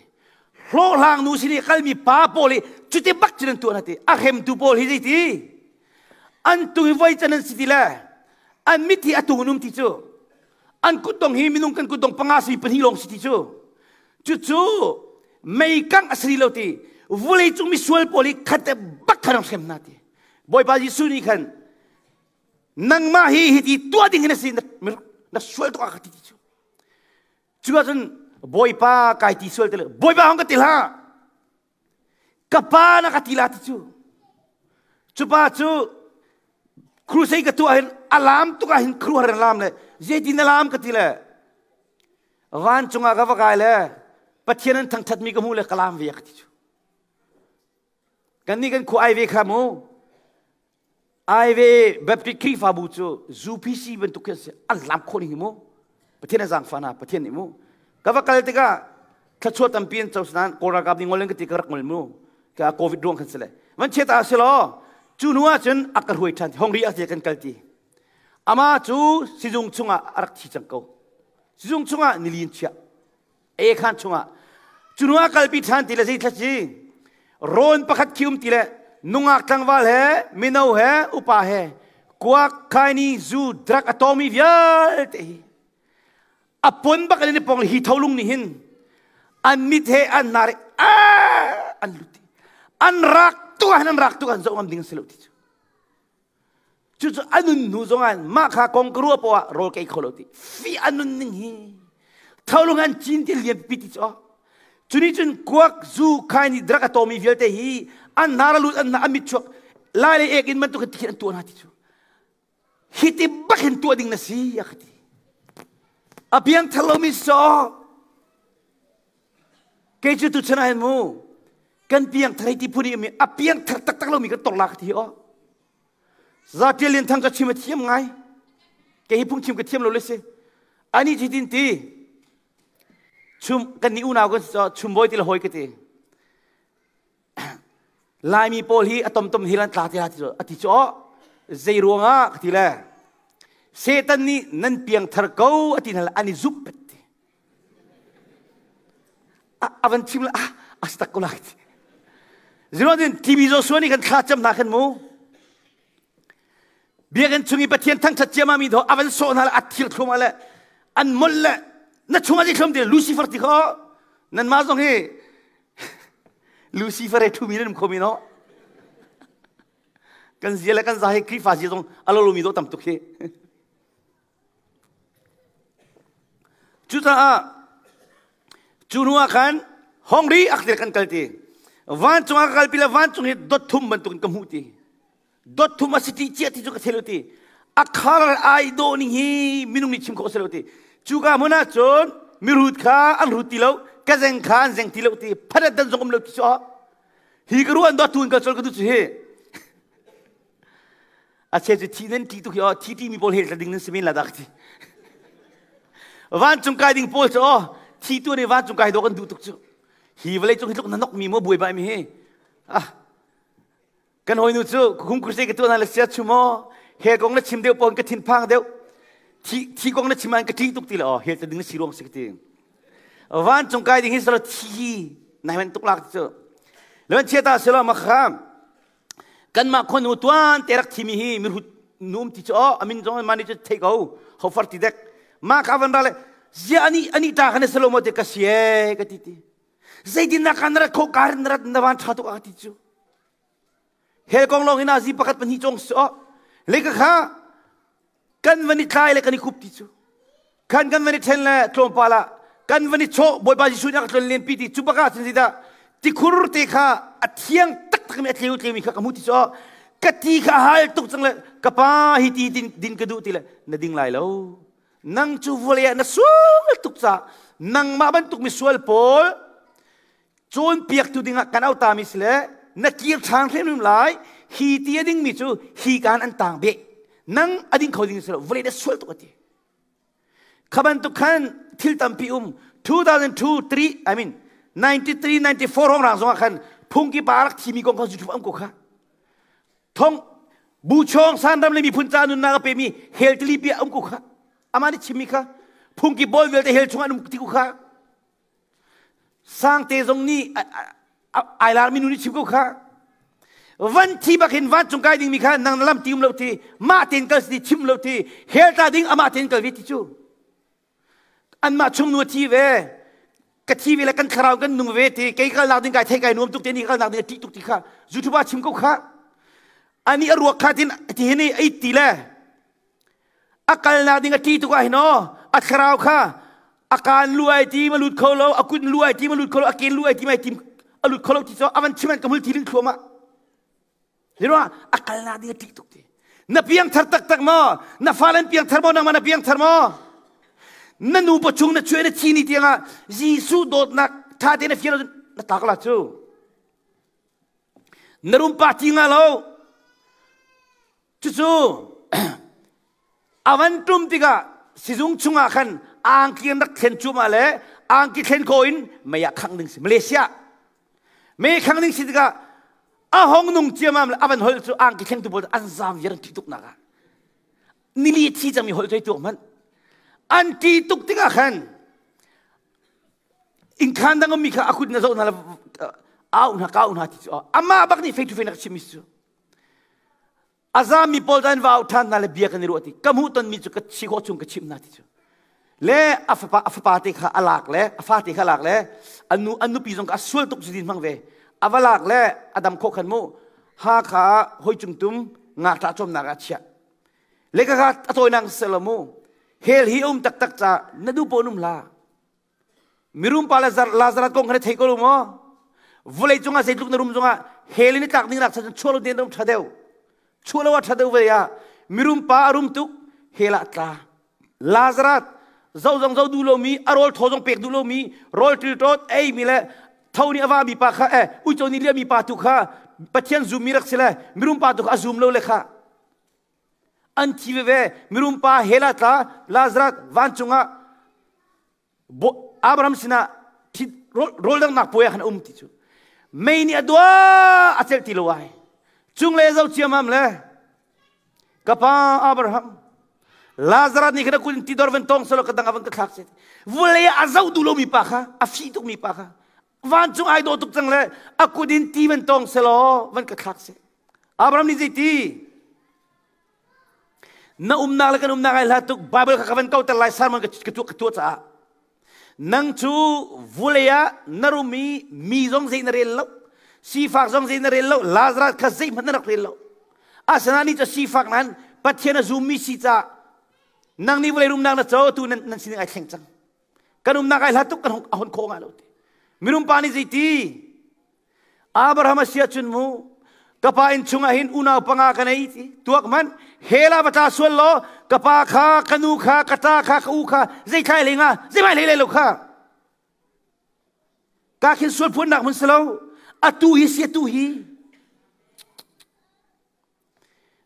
Hlawhhlang nu sin i kalmi pa pawl hi cuti bak cun an tuah hna ti. A hremtu pawl hi zeiti? An tung i voi can an si ti le an mit hi a tung in um ti cu. An kutdong hi minung kan kutdong panga si pahnih lawng si ti cu. Cucu meikang a si lo ti. Vulei cung misual pawl hi khat te bak khan hrem hna ti. Bawipa Jesuh nih khan nangmah hi hiti tuah ding hin a si na sual tuk a ka ti ti cu. Cu ahcun Bawipa kai ti sual te le Bawipa hong ka ti hlah. Ka pa na ka ti la ti cu. Cu pa cu crusade ka tuah hin a lam tuk ah hin khuaruahhar in lam le zeitin na lam ka ti le vancung ah ka va kai le Pathian an thangthatmi ka hmuh le ka lam ve ka ti cu. Kan nih kan khua ai ve kha mu. Aive Baptist Khrihfabu cu UPC bantuk khi an si. An lam khawh ning hi mu. Pathian a zaangfah hna, Pathian nih mu. Ka va kal tikah thluachuah tampi an co nain Kawl ralkap nih ngol in ka ti ka rak ngol mu. Ka COVID ruang khan si le. Van chiat ah si law, cu hnu ah cun a ka hruai ṭhan. Hongri ah kan kal ti. Amah cu sizung chungah a rak thi cang ko. Sizung chungah nilin chiah. Ekhan chungah cu hnu ah kalpi ṭhan ti le zei thla si rawn pakhat khi um ti le nungak tlangval he mino he upa he kuak khaini zu drug a tawmi vialte hi a pon bak in pong hi tholung nih hin an mit he an nar an lut an rak tuk ah an rak tuk an zoh ngam ding si lo ti cu Cucu a nun hnu zongah mah kha kong ka ruah poah ah rawl ka ei kho lo ti. Fi a nun ning hi tholung an cin ti lian pipi ti cu. Cu nih cun kuak, zu, khaini, drug a tawmi vialte hi an hnar a lut, an hna a mit chuak, lai le ek in bantuk in tikhin an tuah hna ti cu. Hiti bak hin tuah ding na si a ka ti. A piangthar lomi saw kei cu tu chan ah hin mu kan piangthar hei ti phun i mi a piangthar taktak lomi kan tor la ka ti aw. Zatial Lian Thang ka chim a thiam ngai. Kei hi phungchim ka thiam lo le si. Ani chi tin ti chum kan ni unau kan chumbawi ti le hoi ka ti. Laimi pawl hi a tomtom hi lan tla ti la ti a ti cu zei ruangah ka ti le Satan nih nan piangthar ko a ti hna an i zup pet ti. A van chim le ah a si tak ko lai ti. Zero din TV Joshua nih kan thla cam hna khan mu. Biakinn chung i Pathian thangṭhat ciammam mi thaw a van sawh hna le a thir thlum le an molh le na chungah zei thlum ti Lucifer ti kho nanmah zong hi Lucifer he ṭhumi nan um kho mi no kan zia le kan za hi Khrihfa zia zong a lo lomi dawh tam tuk hi. Cucaah cu hnu ah khan Hongri ak kan kal ti. Vancung ah ka kalpi le vancung hi dot thum bantukin ka hmuh ti. Dot thum a si ti cia ti cu ka thei lo ti. A khar ai dawh ning hi minung nih chim khawh a si lo ti. Cuka hmun ah cun mirut kha an rut ti lo, ka zeng kha an zeng ti lo ti. Phadat dan zong um lo ti cu. Hi ka ruah an dot tu in kal col ka duh cu hi. A cheu cu thi nan ṭih tuk hi aw thi ṭihmi pawl hell ding nan si men la dah ka ti. Vancung kai ding pawl cu aw thi tu nih vancung kai dawh kan duh tuk cu. Hi vawlei cung hi tluk na nok mi maw buai bai mi hi. Ah kan hawinu cu kum kurse ka tuah na le sia chu maw hell kong na chim deuh pawn ka thin phang deuh. Thi thi kong na chim an ka ṭih tuk ti le aw hell ta ding na si ruang si ka ti. Vancung kai ding hi salo thi nai man tuk lak ti cu. Levan chia ta selo ma kham Kanmah khuanu tuan te rak thimi hi mirhut num ti cu aw amin zong mani cu thei ko hofar ti dek ma ka van ra le zia ani ani ta khan salo mo te ka sie ka ti ti zeitin na kan rat kho kar na rat na van tha tuk a ti cu hel kong long ina zi pakhat pahnih chong so le ka kha Kan van i tlai le kan i kup ti cu. Khan kan van i ṭhen le tlawmpal ah kan van i chawh Bawipa Jesuh nih a ka tlon len pi ti cu bak ah cun zeidah tikhur te kha a thiang taktak mi a tleu tleumi kha ka hmuh ti cu ka ti kha a hal tuk cang le ka pa hi ti din, din ka duh ti le na ding lai lo nang cu vawlei ah na sual tuk ca nangmah bantuk misual pawl Cawnpiaktu dingah kan autami si le na kir ṭhan hrimhrim lai. Hi ti a dingmi cu hi kaan an tang beh. Nang a ding kho ding si lo, vawlei na sual tuk a ti. Kha bantuk khan thil tampi um 2002 3 I mean 93 94 hong rang zongah khan phungki pa rak thimi kong kha YouTube am ko kha. Thong bu chong sanram le miphun ca nunnak a pemi hel tili pi um ko kha. Amah nih chimmi kha phungki bawl vialte hel chungah an um ti ko kha. Sangte zong nih ai larmi nu nih chim ko kha. Van thi bak hin vancung kai dingmi kha nang na lam ti um lo ti mah tein kal si chim lo ti hell tla ding amah tein kal ve ti cu. Anmah chung nu a thi ve. Ka thi ve le kan thlarau kan nung ve ti kei kalnak ding kai thei kai nuam tuk te ni kalnak ding a ṭih tuk ti kha YouTube ah chim ko kha. Ani a ruak kha tin ti hin ai ti le A kalnak ding a ṭih tuk ah hin aw a thlarau kha a kaan lu ai tim a lut kho lo a kut lu ai tim a lut kho lo a ken lu ai tim ai tim a lut kho lo ti cu a van chim an ka hmul thi ling thluahmah Zero a kalnak ding a ṭih tuk ti na piangthar taktak maw na fale an piangthar maw nangmah na piangthar maw na nu pawchung na chuah na thi ni tiangah Jesuh dawtnak ṭha tein na fian lo na tlak la cu na rum pa ti nga lo Cucu a van tum tikah sizung chungah khan angki an rak thlen cuahmah le angki thlen ko in mei ah khangh ding si Malaysia mei khangh ding si tikah a hong nung ciamam le a van holh cu angki thlengtu pawl an zaam viar an ṭih tuk nak ah nili thi cangmi holh cu tuak hmanh an ṭih tuk tikah khan inkhan dang ummi kha a kut na zoh hna le au hna kau hna ti cu amah bak nih face to face na ka chimmi cu A zami pawl cu an va auh ṭhan hna le bia kan i ruah ti. Ka hmuhtonmi cu ka si khawh chung ka chimh hna ti cu. Le a fapa a fapa te kha a lak le a fate kha a lak le a nu an nupi zong kha a sual tuk zudin hmang ve. A va lak le a dam khawh khan mu Hakha hoi cung tum ngakṭah cawmnak ah a chiah. Le ka kha a tawinak seh mu. Hell hi a um taktak ca na duh paoh in um hlah. Mirum pa le Lazarus kong kha na thei ko lo maw? Vawlei cungah zeitluk na rum zongah hell in i tlak ding nak chan chuah lo den um ṭha deuh. Chuah lo ah ṭha deuh vawlei ah. Mirum pa a rum tuk, hell ah tla. Lazarus zo zong zo duh lomi, a rawl thaw zong pek duh lomi, rawl ṭilṭawt ei mi le tho nih a va mi pa kha eh uico nih liah mi pa tu kha Pathian zum mi rak si le mirum pa tu kha a zum lo le kha an thi veve. Mirum pa hell ah tla, Lazarus vancung ah Abraham sinah rawl danghnak puai ah khan a um ti cu. Mei nih a dua a celh ti lo ai. Cung le zo ciamam le ka pa Abraham, Lazarus nih khan a kut in tidor van tong selo ka dang a van ka thlak se. Vulei ah a zoh duh lomi pa kha, a fih tukmi pa kha, vancung ai dawh tuk cang le a kut in ti van tong selaw van ka thlak se. Abraham nih zeiti? Na umnak le kan umnak ai hlat tuk. Bible kha ka van kauter lai, sermon ka tuah ka tuah caah. Nang cu vulei ah na rum i mi zong zei na rel lo, sifak zong zei na rel lo, Lazarus kha zeihmanh na rak rel lo. Asinain ni cu sifak nan Pathian a zummi si caah nang nih vulei rumnak na co, tu nan nan sining ai thleng cang. Kan umnak ai hlat tuk, kan a hon khawh nga lo ti. Mirum pa nih zeiti? Abraham a si ahcun mu, ka pa inn chungah hin unau panga ka nei ti tuak man hell ah va tla sual law ka pa kha, ka nu kha, ka ta kha, ka u kha zei thlai hlei nga zei mai hlei lo kha ka khin sual phuannak mun si lo. Atu hi si, atu hi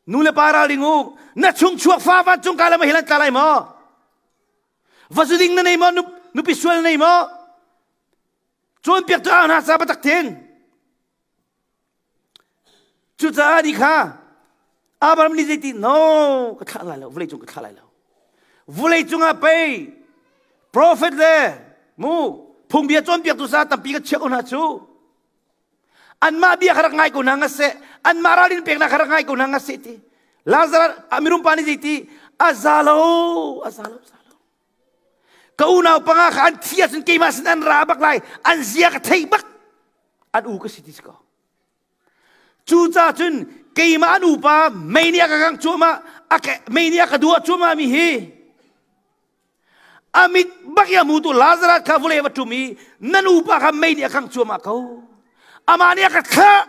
nu le pa ralring u. Na chung chuak fa vancung ka lam hilan tla lai maw? Va zu ding na nei maw? Nupi sual na nei maw? Cawnpiak tu hna sa batak thin. Cucaah ni kha Abraham nih zeiti? No, ka thlah lai lo, vawlei cung ka thlah lai lo. Vawlei cungah pei prophet le mu phungbia cawnpiak tu sa tampi ka chiah ko hna cu. Anmah bia kha rak ngai ko hna nga seh, anmah ralrin peknak kha rak ngai ko hna nga seh ti. Lazarus mirum pa nih zeiti? A za lo, a za lo, za lo. Ka unau panga kha an thi ahcun keimah sin an ra bak lai, an zia ka thei bak, an u ka si ti si ko. Cucaah cun keimah an upa mei nih a ka kangh cuahmah, mei nih a ka duah cuahmah mi hi a mit bak i a hmutu Lazarus kha vawlei va ṭum i nan upa kha mei nih a kangh cuahmah ko, amah nih a ka thlah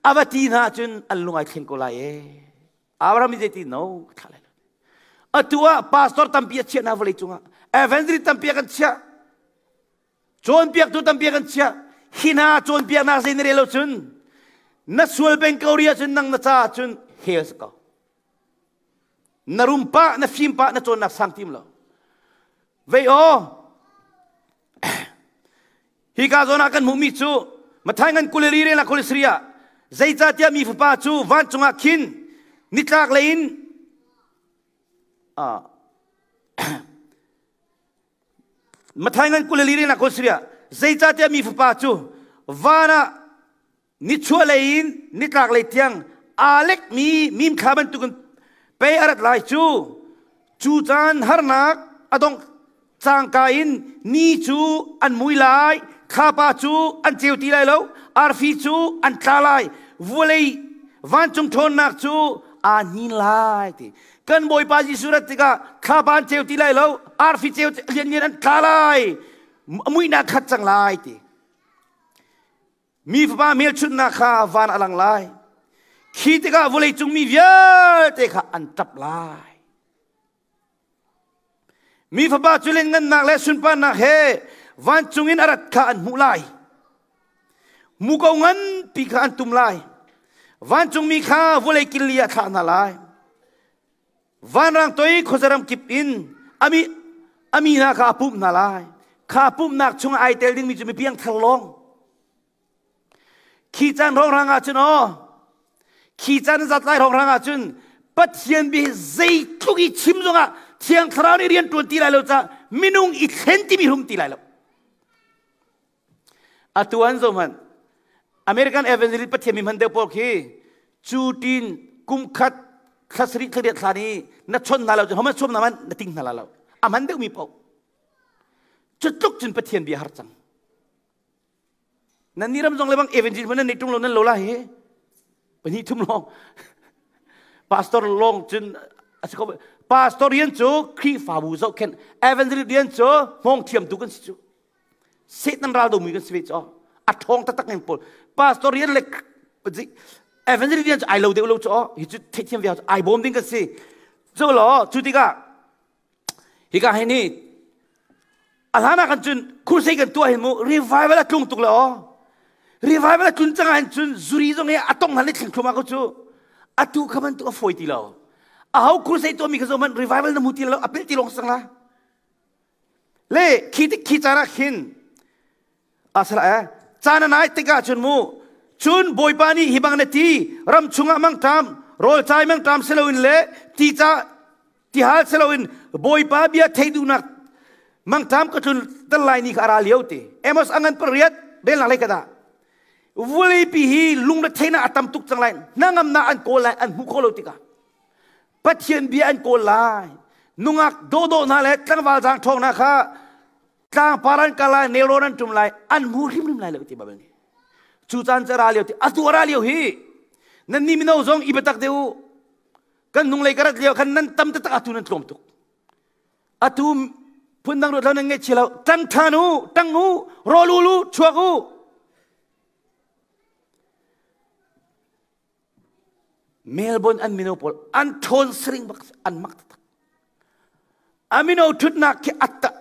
a va ti hna cun an lung ai thleng ko lai ee. Abraham nih zeiti? No, ka thlah lai lo. Atu ah pastor tampi a chiah hna vawlei cungah. Evangelist tampi a kan chiah. Cawnpiaktu tampi a kan chiah. Hi hna cawnpiaknak zei na rel lo cun na sual peng ko ri ahcun nang na caah cun hell si ko. Na rum pah, na fim pah, na cawnnak sang tim lo. Vei aw, Hika zawn ah kan hmuhmi cu Matthai ngan 24 rel ah 23 ah, zeicahtiah mi fapa cu vancung ah khin nitlak lei in Matthai ngan 24 rel ah 23 ah, zeicahtiah mi fapa cu van ah nichuahlei in nitlaklei tiang aa lekmi mimthla bantukin pei a rat lai cu. Cu caan harnak a dongh cangka in ni cu an mui lai, thlapa cu an ceu ti lai lo, arfi cu an tla lai, vawlei vancung ṭhawnnak cu aa hnin lai ti. Kan Bawipa Jesuh rat tikah thlapa an ceu ti lai lo, arfi ceu lianlian an tla lai, muihnak khat cang lai ti. Mi fapa hmelchunhnak kha van a lang lai. Khi tikah vawleicung mi vialte kha an ṭap lai. Mi fapa cu lianngannak le sunparnak he vancung in a rat kha an hmuh lai. Muko nganpi kha an tum lai. Vancungmi kha vawlei killi ah thlah hna lai. Vanrang toi khuazaram kip in ami ami hna kha a pumh hna lai. Kha pumhnak chungah ai tel dingmi cu mi piangthar lawng. Khi caan hrawnghrang ah cun aw, khi caan zat lai hrawnghrang ah cun Pathian bia zeitluk i chim zongah Thiang Thlarau nih rian ṭuan ti lai lo caah minung i thlen timi hrum ti lai lo. Atu an zoh hmanh, American Evangelist Pathian mi hman deuh pawl khi cu tin kum khat thla sarih thla riat thla ni na chon hna lo cun homan chom na man na ting hna la lo a hman deuh mi paoh cu tluk cun Pathian bia har cang. Nan ni ram zong le bang evangelist nan nei tung lo, nan lo la hi pahnih thum long pastor long cun a si ko. Pastor rian cu Khrihfabu zohkhenh, evangelist rian cu hmawng thiam tu kan si cu. Satan ral domi kan si ve cu. A ṭhawng taktak ngeng pawl pastor rian le. Evangelist rian cu ai lo deuh lo cu aw hi cu theihthiam ve ai bawm ding kan si. Cu law cu tikah hika hin ni a hlan ah kan cun crusade kan tuah hin mu revival a tlung tuk le aw revival a tlun cang ah hin cun zuri zong hi a tong hlan le thleng thlum ah ko cu atu kha bantuk a fawi ti lo a ho crusade tuah mi kha zo man revival na mu ti lo a pel ti long sang la le khi tik khi caan ah khin asala e caan a nai tikah cun mu cun bawipa nih hi bang na ti ram chungah mangṭam rawl cai mangṭam si loin le ti ca tihal si loin bawipa bia thei duhnak mangṭam ka tlun tel lai ni kha a ra lio ti Amos angan pariat relnak lei khat ah vuleipi hi lungretheihnak a tam tuk cang lai hnangamnak an kawl lai an hmuh khawh lo tikah Pathian bia an kawl lai nungak dawhdawh hna le tlangval zaang ṭhawng hna kha tlangpar an kal lai nelrawn an ṭum lai an hmu hrimhrim lai lo ti Baibal nih cu caan cu a ra lio ti atu a ra lio hi nan ni mino zong i biatak deuh u kan hnunglei ka rat lio khan nan tam taktak atu nan tlawm tuk atu phundang ruat lo nan ngaihchia lo ṭang ṭhan u ṭang u rawl ul u chuak u Melbourne an mino pawl an ṭhawn saring bak an mak taktak. A mino ṭhutnak khi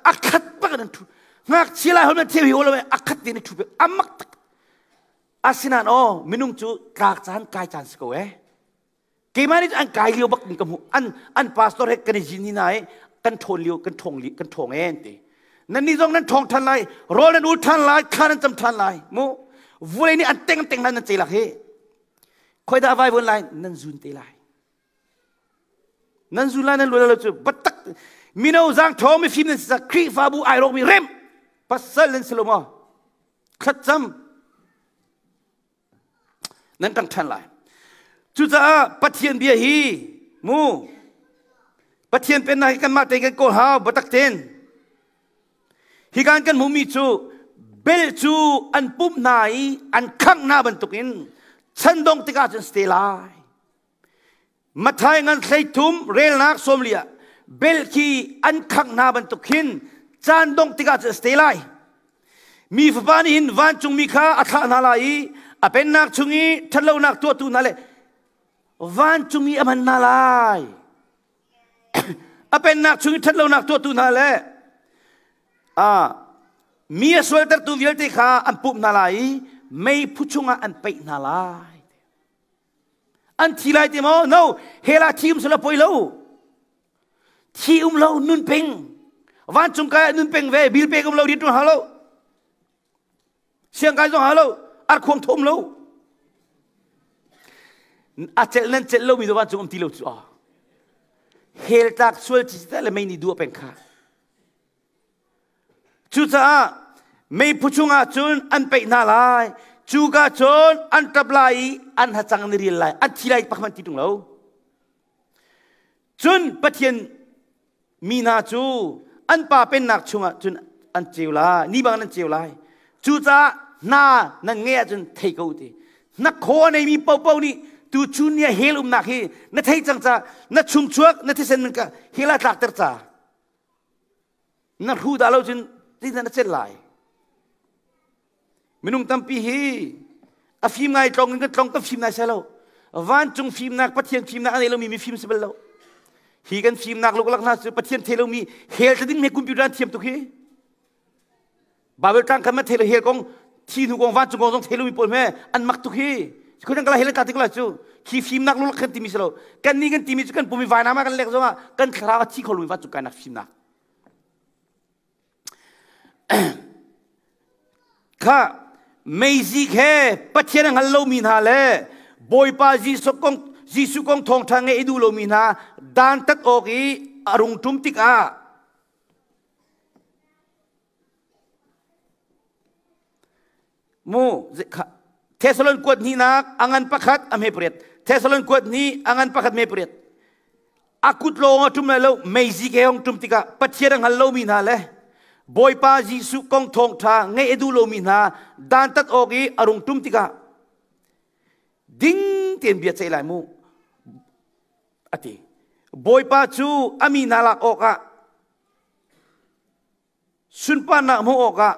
a khat bak in an ṭhu. Ngakchia lai holh theu hi hol a khat tein a ṭhu a mak tak. Asinain aw minung cu tlak caan kai caan si ko eh. Keimah nih an kai lio bak in ka hmuh. An an pastor he kan i zin ni na i kan ṭhawn lio kan ṭhawng li kan ṭhawng e an ti. Nan nih zong nan ṭhawng ṭhan lai, rawl nan ul ṭhan lai, thla nan cam ṭhan lai. Mu vulei nih an teng teng lai nan ceilak hi. Khoi dah vai vun lai nan zun te lai. Nan zun lai nan lual lo cu batak mino zang ṭhawng mifim nan si sa Khrihfabu ai rawk mi rem pasal nan si lo maw? Thlacam nan ṭang ṭhan lai. Cucaah Pathian bia hi mu Pathian pennak hi kanmah tein kan kawl hau biatak tein. Hi kan kan hmuhmi cu bel cu an pumh hna i an khangh hna bantukin chan dong tikah cun si te lai. Matthai ngan 13 relnak 40 ah bel khi an khangh hna bantuk khin caan dongh tikah cun a si te lai. Mi fapa nih hin vancungmi kha a thlah hna lai i a pennak chung i ṭhatlonak tuahtu hna le vancung i a hman hna lai. A pennak chung i ṭhatlonak tuahtu hna le mi a sualtertu vialte kha an pumh hna lai i meiphu chungah an paih hna lai. An thi lai ti maw? No, hell ah thi um sila poi lo. Thi um lo nun peng. Vancung kai nun peng ve, bil pek um lo, rian ṭuan hau lo. Siang kai zong hau lo, arkhuang thom lo. A celh nan celh lomi vancung um ti lo cu ah. Hell tlak sual ci le mei nih duah peng kha. Cucaah meiphu chungah cun an peih hna lai. Cuka cun an ṭap lai i an hacang an i rial lai. An thi lai pakhat an ti ṭung lo. Cun Pathian mi hna cu an pa pennak chungah cun an ceu lai, ni bang an ceu lai. Cucaah hna nan ngeih ahcun thei ko ti. Na khaw a neimi paohpaoh nih tu chun ni ah hell umnak hi na thei cang ca na chungchuak na thisen ka hell ah tlakter ca Na hru dah lo cun zeidah na celh lai? Minung tampi hi a fim ngai tlong in kan tlong kan fim nai sai lo. Vancung fimnak Pathian fimnak a nei lomi mi fim si bal lo. Hi kan fimnak luklak hna cu Pathian thei lomi hell ta ding me computer an thiam tuk hi. Bible tlang khan ma thei lo hell kong thi hnu kong vancung kong zong thei lomi pawl hme an mak tuk hi. Khoi dang kala hell ta tik la cu khi fimnak luklak kan timi si lo. Kan ni kan timi cu kan pumi vainam ah kan lek zong ah kan thlarau a thi kho lomi vancung kainak fimnak. Kha meizik he Pathian a hngal lomi hna le Bawipa Jesuh kong Jesuh kong thawngṭha ngeih i duh lomi hna dantat awk i a rung ṭum tikah Mu Thessalon kuat hnihnak a ngan pakhat a hme pariat. Thessalon kuat hnih a ngan pakhat hme pariat. A kut lawng a ṭum lai lo meizik he hong ṭum tikah Pathian a hngal lomi hna le Bawipa Jesuh kong thawngṭha ngeih a duh lomi hna dantat awk i a rung ṭum tikah ding tein bia ceih lai mu a ti. Bawipa cu a mi hna lak awkah Sunparnak hmuh awkah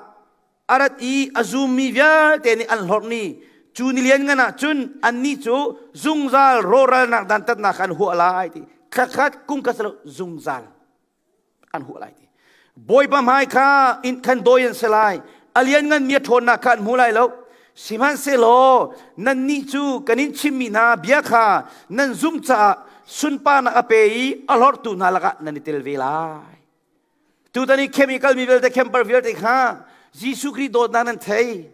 a rat i a zummi vialte nih an hlorhmi Cu ni lian ngan ah cun annih cu zungzal rawhralnak dantatnak kha an huah lai ti. Thla khat kum khat lo zungzal an huah lai ti. Bawipa hmai kha in khan dawi an si lai. A liannganmi a ṭhawnnak kha an hmu lai lo. Sihmanhsehlaw nannih cu kan in chimmi hna bia kha nan zumh caah sunparnak a pe i a hlorhtu hna lakah nan i tel ve lai. Tutan i camp i kalmi vialte camper vialte kha Jesuh Khrih dawtnak nan thei.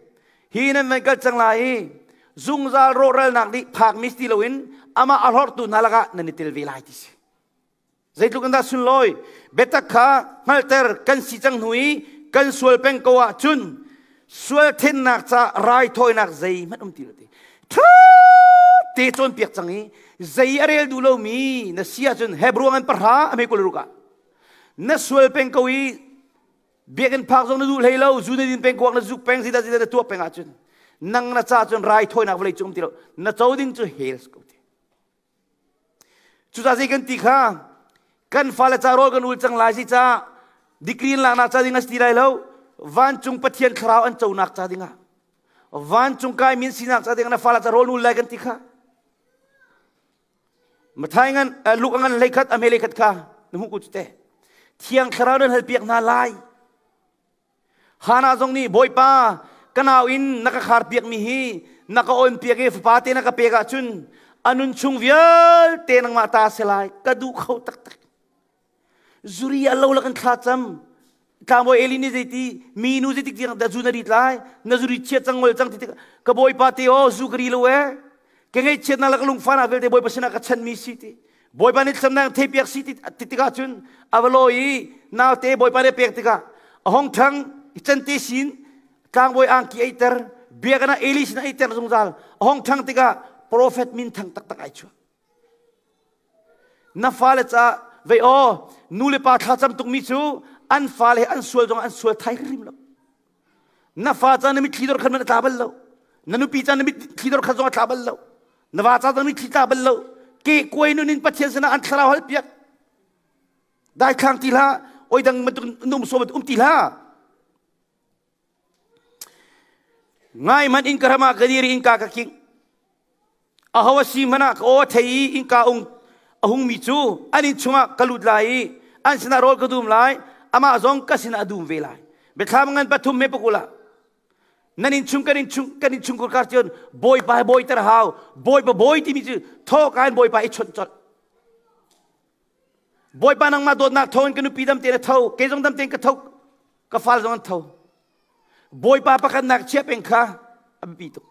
Hi nan van kal cang lai i zungzal rawhralnak nih phakmi si ti loin amah a hlorhtu hna lakah nan i tel ve lai ti si. Zeitluk in dah sunlawi biatak kha hngalhter kan si cang hnu i kan sual peng ko ahcun sual thennak ca raithawinak zeihmanh um ti lo ti. Ṭha te cawnpiak cang i zei a rel duh lomi na si ahcun Hebrew ngan pahra a hme kul ruk ah na sual peng ko i biakinn phak zong na duh hlei lo zu na din peng kuak na zuk peng zeidah zeidah na tuah peng ahcun nang na ca cun raithawinak vawlei cung um ti lo na co ding cu hell ko ti. Cucaah zei kan ti kha kan fale ca rawl kan ul cang lai si ca degree in laknak ca ding a si ti lai lo vancung Pathian thlarau an conak ca dingah vancung kai min sinak ca dingah na fale ca rawl ul lai kan ti kha Mathai ngan Luke ngan hlei khat a hme hlei khat kha na hmuh ku cu te thiang thlarau nan halpiak hna lai Hannah zong nih Bawipa ka nau in na ka kharpiakmi hi na ka awnpiak i fapa te na ka pek ahcun a nun chung vialte nangmah ta si lai ka duh kho taktak. Zuri a lo la kan thla cam. Tlangbawi Eli nih zeiti mi nu zeitik tiang dah zu na rit lai na zuri chiat cang ngol cang ti tik ka bawipa te aw zu ka ri lo e ka ngaihchiatnak le ka lungfahnak vialte bawipa sinah ka chanmi si ti Bawipa nih thlacamnak theipiak si ti tikah cun a va lawi i naute Bawipa nih a pek tikah a hong ṭhang i cante sin tlangbawi angki eiter biakinn ah Eli sinah eiter zungzal a hong ṭhang tikah profet min thang taktak ai chuah. Na fale caah vei aw nu le pa thlacam tukmi cu an fale an sual zong an sual thai hrim lo. Na fa ca na mitthli dor khan man a tla bal lo. Na nupi ca na mitthli dor khan zong a tla bal lo. Na va ca na mitthli tla bal lo. Ke kuai nun in Pathian sinah an thlarau hal piak. Daithlang ti hlah, oi dang bantuk num so um ti hlah. Ngai man in ka ram ah ka dir in ka ka king. Aho a si hmanh ah ka aw a thei i innka ung a hungmi cu an inn chungah ka lut lai i an sinah rawl ka dum lai, amah zong ka sinah a dum ve lai. Biathlam ngan pathum me pakul ah nan inn chung kan inn chung kan inn chungkhur kar cun bawipa he bawi ter hau bawipa bawi timi cu thawka in bawipa i chawnh colh bawipa nangmah dawtnak thawngin ka nupi dam tein a tho kei zong dam tein ka tho ka fal zong an tho Bawipa pakhatnak chia peng kha a biapi tuk.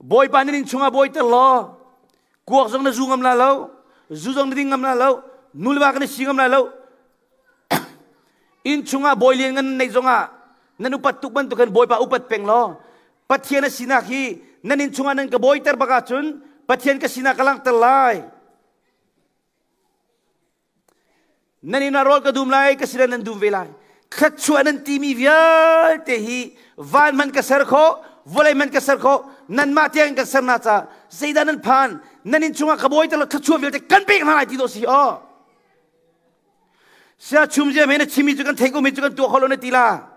Bawipa nan inn chungah bawi ter law kuak zong na zu ngam la lo, zu zong na ding ngam la lo, nu le va kan i si ngam la lo. Inn chungah bawi lian ngan nei zongah nan upat tuk bantuk khan Bawipa upat peng law Pathian a sinak hi nan inn chungah nan ka bawi ter bak ahcun Pathian ka sinak ka langhter lai. Nan inn ah rawl ka dum lai, ka sinah nan dum ve lai. Thluachuah nan timi vialte hi van man ka ser khawh, vawlei man ka ser khawh, nanmah tiang in kan ser na ca zeidah nan phan, nan inn chungah ka bawi te lo thluachuah vialte kan pek hna lai ti dawh si aw. Sia chum zia me na chimi cu kan thei ko mi cu kan tuah kho lo na ti la.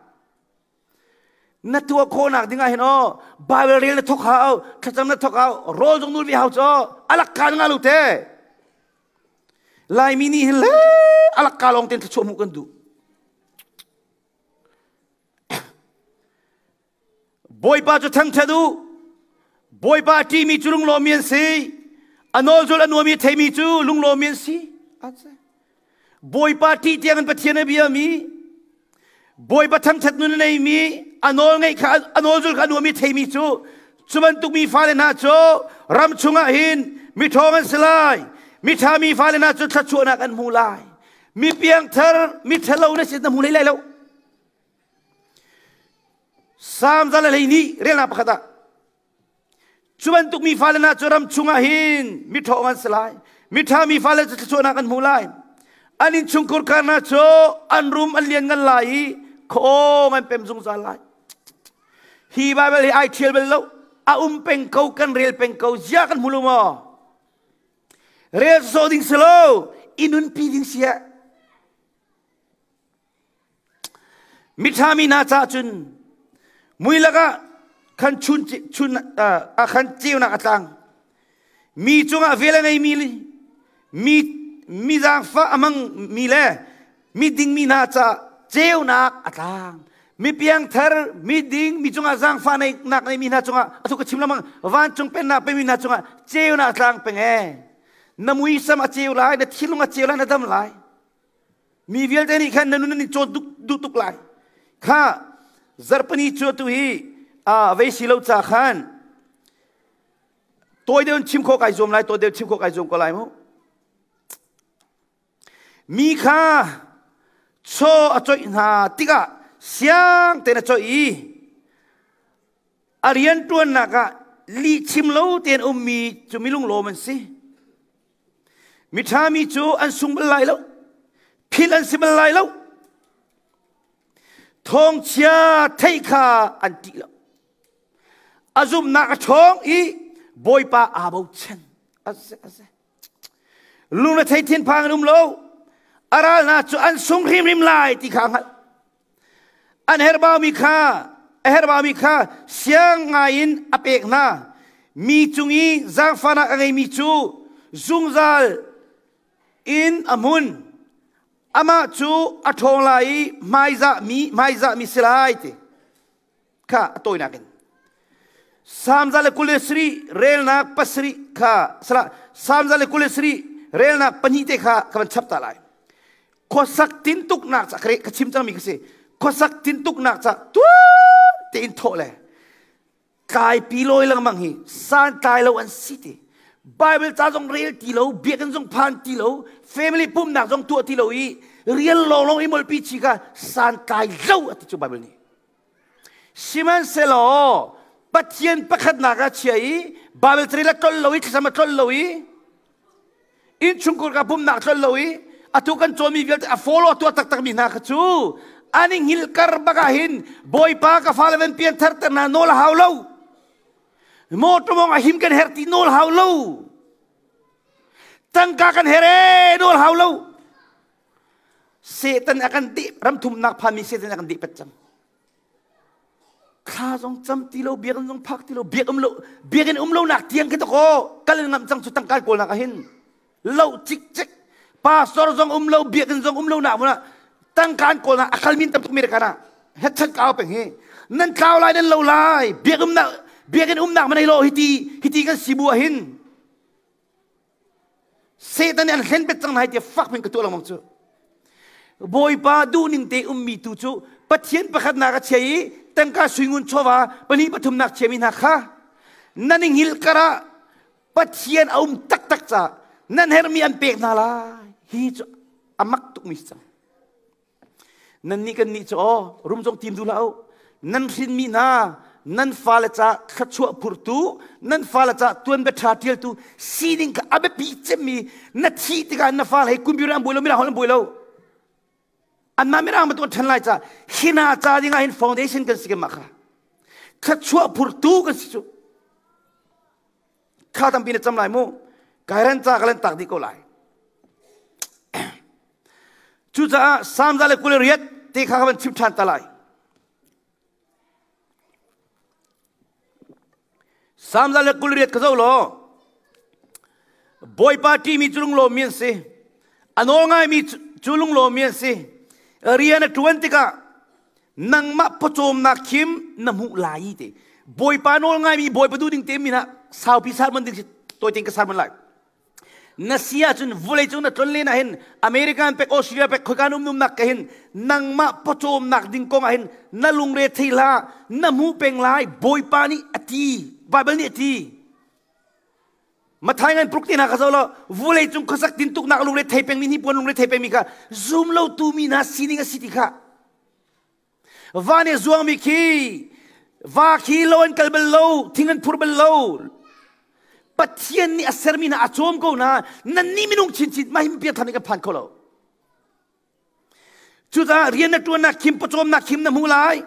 Na tuah khawhnak ding ah hin aw Bible rel na thok hau, thlacam na thok hau, rawl zong nul ve hau cu alak ka nga lo te. Laimi nih hin le alak ka lawng ten thluachuah hmuh kan duh. Bawipa cu thangṭhat u. Bawipa a ṭihmi cu lunglawmmi an si. A nawl zul a nuami a theimi cu lunglawmmi an si. Bawipa ṭih tiang in Pathian a biami, Bawipa thangṭhat nun a neimi, a nawl ngeih kha a nawl zul kha a nuami theimi cu cu bantuk mi fale hna cu ram chungah hin miṭhawng an si lai. Miṭha mi fale hna cu thluachuahnak an hmu lai. Mi piangthar, mi ṭhalo na si na hmu hlei lai lo. Salm 112 relnak pakhat ah Cu bantuk mi fale hna cu ram chungah hin miṭhawng an si lai. Miṭha mi fale cu thluachuahnak an hmu lai. An innchungkhur kar hna cu an rum an lian ngan lai i khuaawng an pem zungzal lai. Hi Baibal hi ai ṭhial bal lo. A um peng ko, kan rel peng ko. Zia kan hmu lo maw? Rel sawh ding si lo, i nunpi ding si eh. Miṭha mi hna caah cun mui lakah Khan chun chun ah khan ceunak a tlang. Mi cungah vel a ngeimi mi mi zaangfah a hmang mi le mi dingmi hna caah ceunak a tlang. Mi piangthar, mi ding, mi cungah zaangfah nak ngeimi hna cungah a ka chim lengmang vancung pennak pemi hna cungah ceunak a tlang peng ee. Na muisam a ceu lai, na thinlung a ceu lai, na dam lai. Mi vialte nih khan na nun an in cawn duh tuk lai. Kha zarhpini cu atu hi a vei si lo ca khan tawi deuh in chim khawh kai zuam lai, tawi deuh chim khawh kai zuam ko lai mu. Mi kha chaw a coih hna tikah siang tein a coih i a rianṭuannak ah lihchim lo tein ummi cu mi lunglawm an si. Miṭha mi cu an sung bal lai lo, philh an si bal lai lo. Thawngchia theih kha an ṭih lo. A zumhnak a ṭhawng i Bawipa aa bochan. Ase, ase. Lungre thei thinphang an um lo. A ral hna cu an sung hrimhrim lai ti kha a hngalh. An herhbaumi kha a herhbaumi kha siang ngaiin a pek hna. Mi cung i zaangfahnak a ngeimi cu zungzal in a hmun. Amah cu a ṭhawng lai i hmaizahmi hmaizahmi si lai ti. Kha a tawinak in Salm 127 relnak 7 kha sala Salm 127 relnak 2 te kha ka van chap ta lai. Khuasak tintuknak ca ka chim cangmi ka si. Khuasak tintuknak ca tuan tein thawh le tlaipi lawi lengmang hi santlai lo an si ti. Bible ca zong rel ti lo, biakinn zong phan ti lo, family pumnak zong tuah ti lo i rian lawnglawng i molpi chi kha santlai lo a ti cu Bible nih. Sihmanhsehlaw Pathian pakhatnak ah chia i Bible carel a tlol lo i thlacam a tlol lo i innchungkhar ka pumnak tlol lo i atu kan cawnmi vialte a follow a tuah taktakmi hna kha cu an i hngilh bak ah hin Bawipa ka fale van pian tharter hna nawl a hau lo motor mong a him kan herh ti nawl hau lo tangka kan her e nawl hau lo Satan a kan deh ramthumnak phanmi Satan a kan deh pet cang thla zong cam ti lo biakinn zong phak ti lo biak um lo biakinn um lo nak tiang khi ko kal in ngam cang cu tangka kawl nak ah hin lo cik cik pastor zong um lo biakinn zong um lo nak mun tangka an kawl nak akal min tam tuk mi kana het chan kau peng hi nan tlau lai nan lo lai biak um nak biakinn um nak manai lo hiti hiti kan sibu ah hin Satan nih an hlen pet cang hna tiah fak men ka tuah lengmang cu. Bawipa duhning te ummi tu cu Pathian pakhatnak a chia i tangka suingun chawva pahnih pathumnak chiami hna kha nan i hngilh karah Pathian a um taktak caah nan herhmi an pek hna lai. Hi cu a mak tukmi si cang. Nannih kan nih cu aw rum zong tim duh hlah u. Nan hrinmi hna nan fale ca thluachuah phurtu nan fale ca tuanbia ṭha ṭialtu sining kha a biapi cemmi na thih tikah na fale he kumpiu an buai lo mirang holh an buai lo anmah mirang bantuk an ṭhan lai ca hina ca ding ah hin foundation kan si kan mah kha thluachuah phurtu kan si cu Kha tampi na cam lai mu. Kairan ca ka lan tak dih ko lai. Cucaah Salm 128 te kha ka van chim ṭhan ta lai. Salm 128 ka zoh law Bawipa ṭihmi cu lunglawmmi an si. A nawl ngaimi cu lunglawmmi an si. Rian a ṭuan tikah nangmah pawcawmnak khim na hmuh lai ti bawipa nawl ngaimi bawipa duh ding te min ah saupi sermon ding si toi ting ka sermon lai na si ahcun vulei cung na tlon len ah hin American pek Australia pek khoika um num nak ka hin nangmah pawcawmnak ding kong ah hin na lungre thei hlah na hmuh peng lai bawipa nih a ti Bible nih a ti Mathai ngan pruk te hna kha zo lo vulei cung khuasak tintuknak lungre thei pengmi hnipuan lungre thei pengmi kha zum lo tu mi hna sining a si ti kha va nih zuangmi khi va khi lo an kal bal lo thing an phur bal lo Pathian nih a sermi hna a cawm ko hna nan nih minung chinchin mah hi pian than kan phan kho lo Cucaah rian na ṭuannak khim pawcawmnak khim na hmu lai.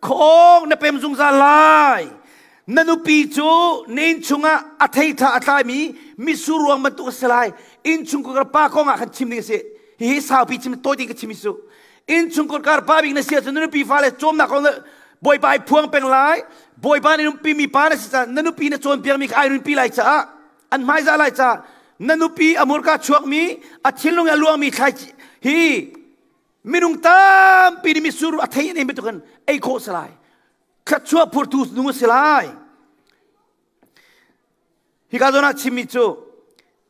Khawng na pem zungzal lai. Na nupi cu na inn chungah a thei ṭha a tlaimi mitsur ruang bantuk a si lai. Innchungkhar pa kong ah khan chim ding a si. Hihi saupi chim tawi tein ka chim hi cu. Innchungkhar pa bik na si ahcun na nupi fale cawmnak kong. Bawipa ai phuang peng lai. Bawipa nih nupi mi pa na si caah na nupi na cawnpiakmi kha ai runpi lai caah an hmaizah lai caah na nupi a murka chuakmi a thinlung i a luangmi thlai hi minung tampi nih mitsur a thei an ei bantukin ei khawh si lai. Thluachuah phurtu nu a si lai. Hika zawn ah chimmi cu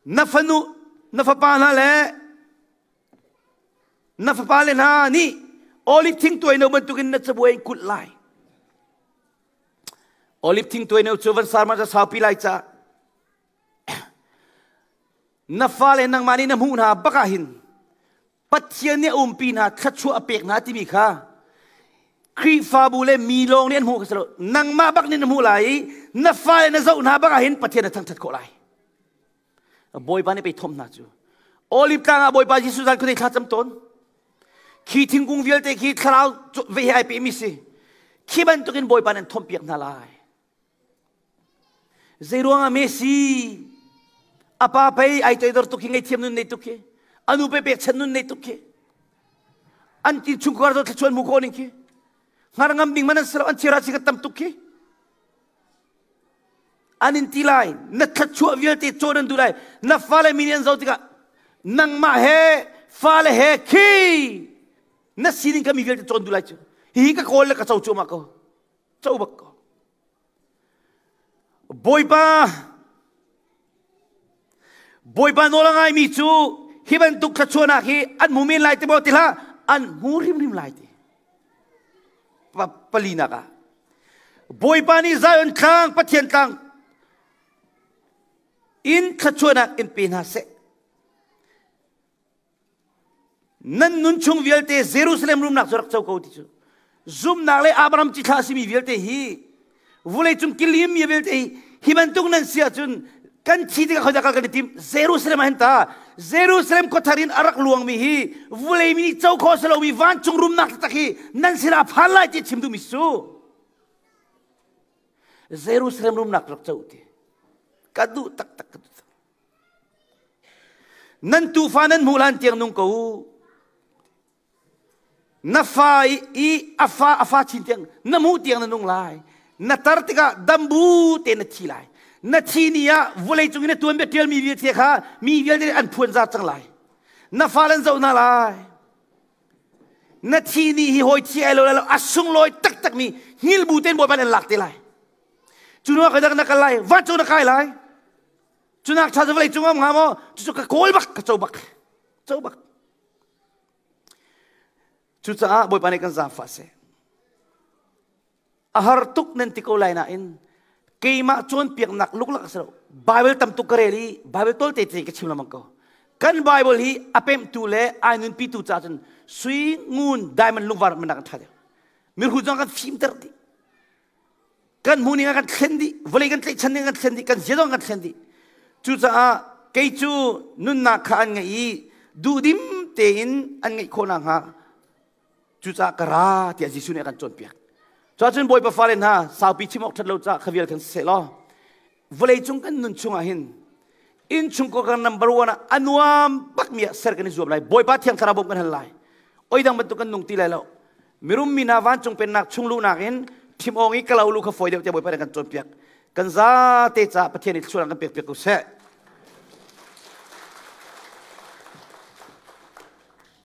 na fanu na fapa hna le na fapale hna nih olive thing tuaino bantukin na cabuai in kulh lai. Olive thing tuaino cu van sar ma saupi lai ca. Na fale nangmah nih na hmuh hna bak ah hin Pathian nih a umpi hna thluachuah a pek hna timi kha Khrihfabu le mi lawng nih an hmuh kha si lo. Nangmah bak nih na hmuh lai i na fale na zoh hna bak ah hin Pathian na thangṭhat khawh lai. Bawipa nih pei thom hna cu. Olive tlang ah Bawipa Jesuh zan khuadei thla cam tawn. Khi thingkung vialte khi thlarau ve he ai pehmi si. Khi bantukin Bawipa nih an thompiak hna lai. Zeiruang ah Messi a pa pei ai toidor tuk hi ngaihthiam nun nei tuk hi a nu pe pekchan nun nei tuk khi an ti chungkhar zo thlachuan mu khawh ning khi hngar ngam ding man an si lo an chira chi ka tam tuk khi an in ti lai na thlachuah vialte cawn an duh lai na fale mi nih an zoh tikah nangmah he fale he khi na sining ka mi vialte cawn duh lai cu hihi ka kawl le ka co cuahmah ko co bak ko Bawipa Bawipa nawl a ngaimi cu hi bantuk thluachuahnak hi an hmu men lai ti maw ti hlah an hmu hrimhrim lai ti palinak ah Bawipa nih Zion tlang Pathian tlang in thluachuahnak in pe hna seh Nan nun chung vialte Jerusalem rumnak cu rak co ko ti cu. Zumnak le Abraham cithlah a simi vialte hi vawleicung kilim mi vialte hi hi bantuk nan si ahcun kan thi tikah khoidah kal kan i tim Jerusalem ah hin ta Jerusalem khuathar in a rak luangmi hi vawlei mi nih co khawh si lomi vancung rumnak taktak hi nan sinah a phan lai ti chim duhmi cu Jerusalem rumnak rak co ti ka duh taktak ka duh Nan tufa nan hmuh hlan tiang nung ko u. Na fa i a fa a fa chin tiang na hmuh tiang na nung lai. Na tar tikah dambu te na thi lai. Na thi ni ah vawlei cung in na tuan bia ṭialmi vialte kha mi vialte nih an phuan zar cang lai. Na fale an zoh hna lai. Na thi ni hi hawi thi ai lo lai lo a sunglawi taktakmi hngilbu tein Bawipa nih an lak te lai. Cu hnu ah ka na kal lai, vancung na kai lai. Cunak ṭha cu vawlei cung um hnga maw? Cucu ka kawl bak, ka co bak. Co bak. Cucaah Bawipa nih kan zaangfah seh. A har tuk nan ti ko lai nain keimah cawnpiaknak luklak a si lo. Bible tam tuk ka rel i Bible tawlte te ka chim lengmang ko. Kan Bible hi a pemhtu le ai nunpitu caah cun sui, ngun, diamond, lungvar man kan ṭha deuh. Mirhu zong kan fimter dih. Kan hmuh ning ah kan thlen dih vawlei kan tlaihchan ning kan thlen dih kan zia zong kan thlen dih cucaah kei cu nunnak kha an ngeih i duhdim tein an ngeih khawh nakhnga cucaah ka ra tiah Jesuh nih a kan cawnpiak cuahcun Bawipa fale hna saupi chim awk ṭhat lo caah kha vial khan siseh law vawlei cung kan nun chungah hin innchungkhar kan number one ah a nuam bakmi ah ser kan i zuam lai Bawipa Thiang Thlarau bawm kan hal lai oi dang bantuk kan nung ti lai lo mirum mi hna vancung pennak chung luhnak in thim awng i kalo lu kha fawi deuh tiah Bawipa nih kan cawnpiak kan zate caah Pathian nih thluachuah kan pek piak ko seh.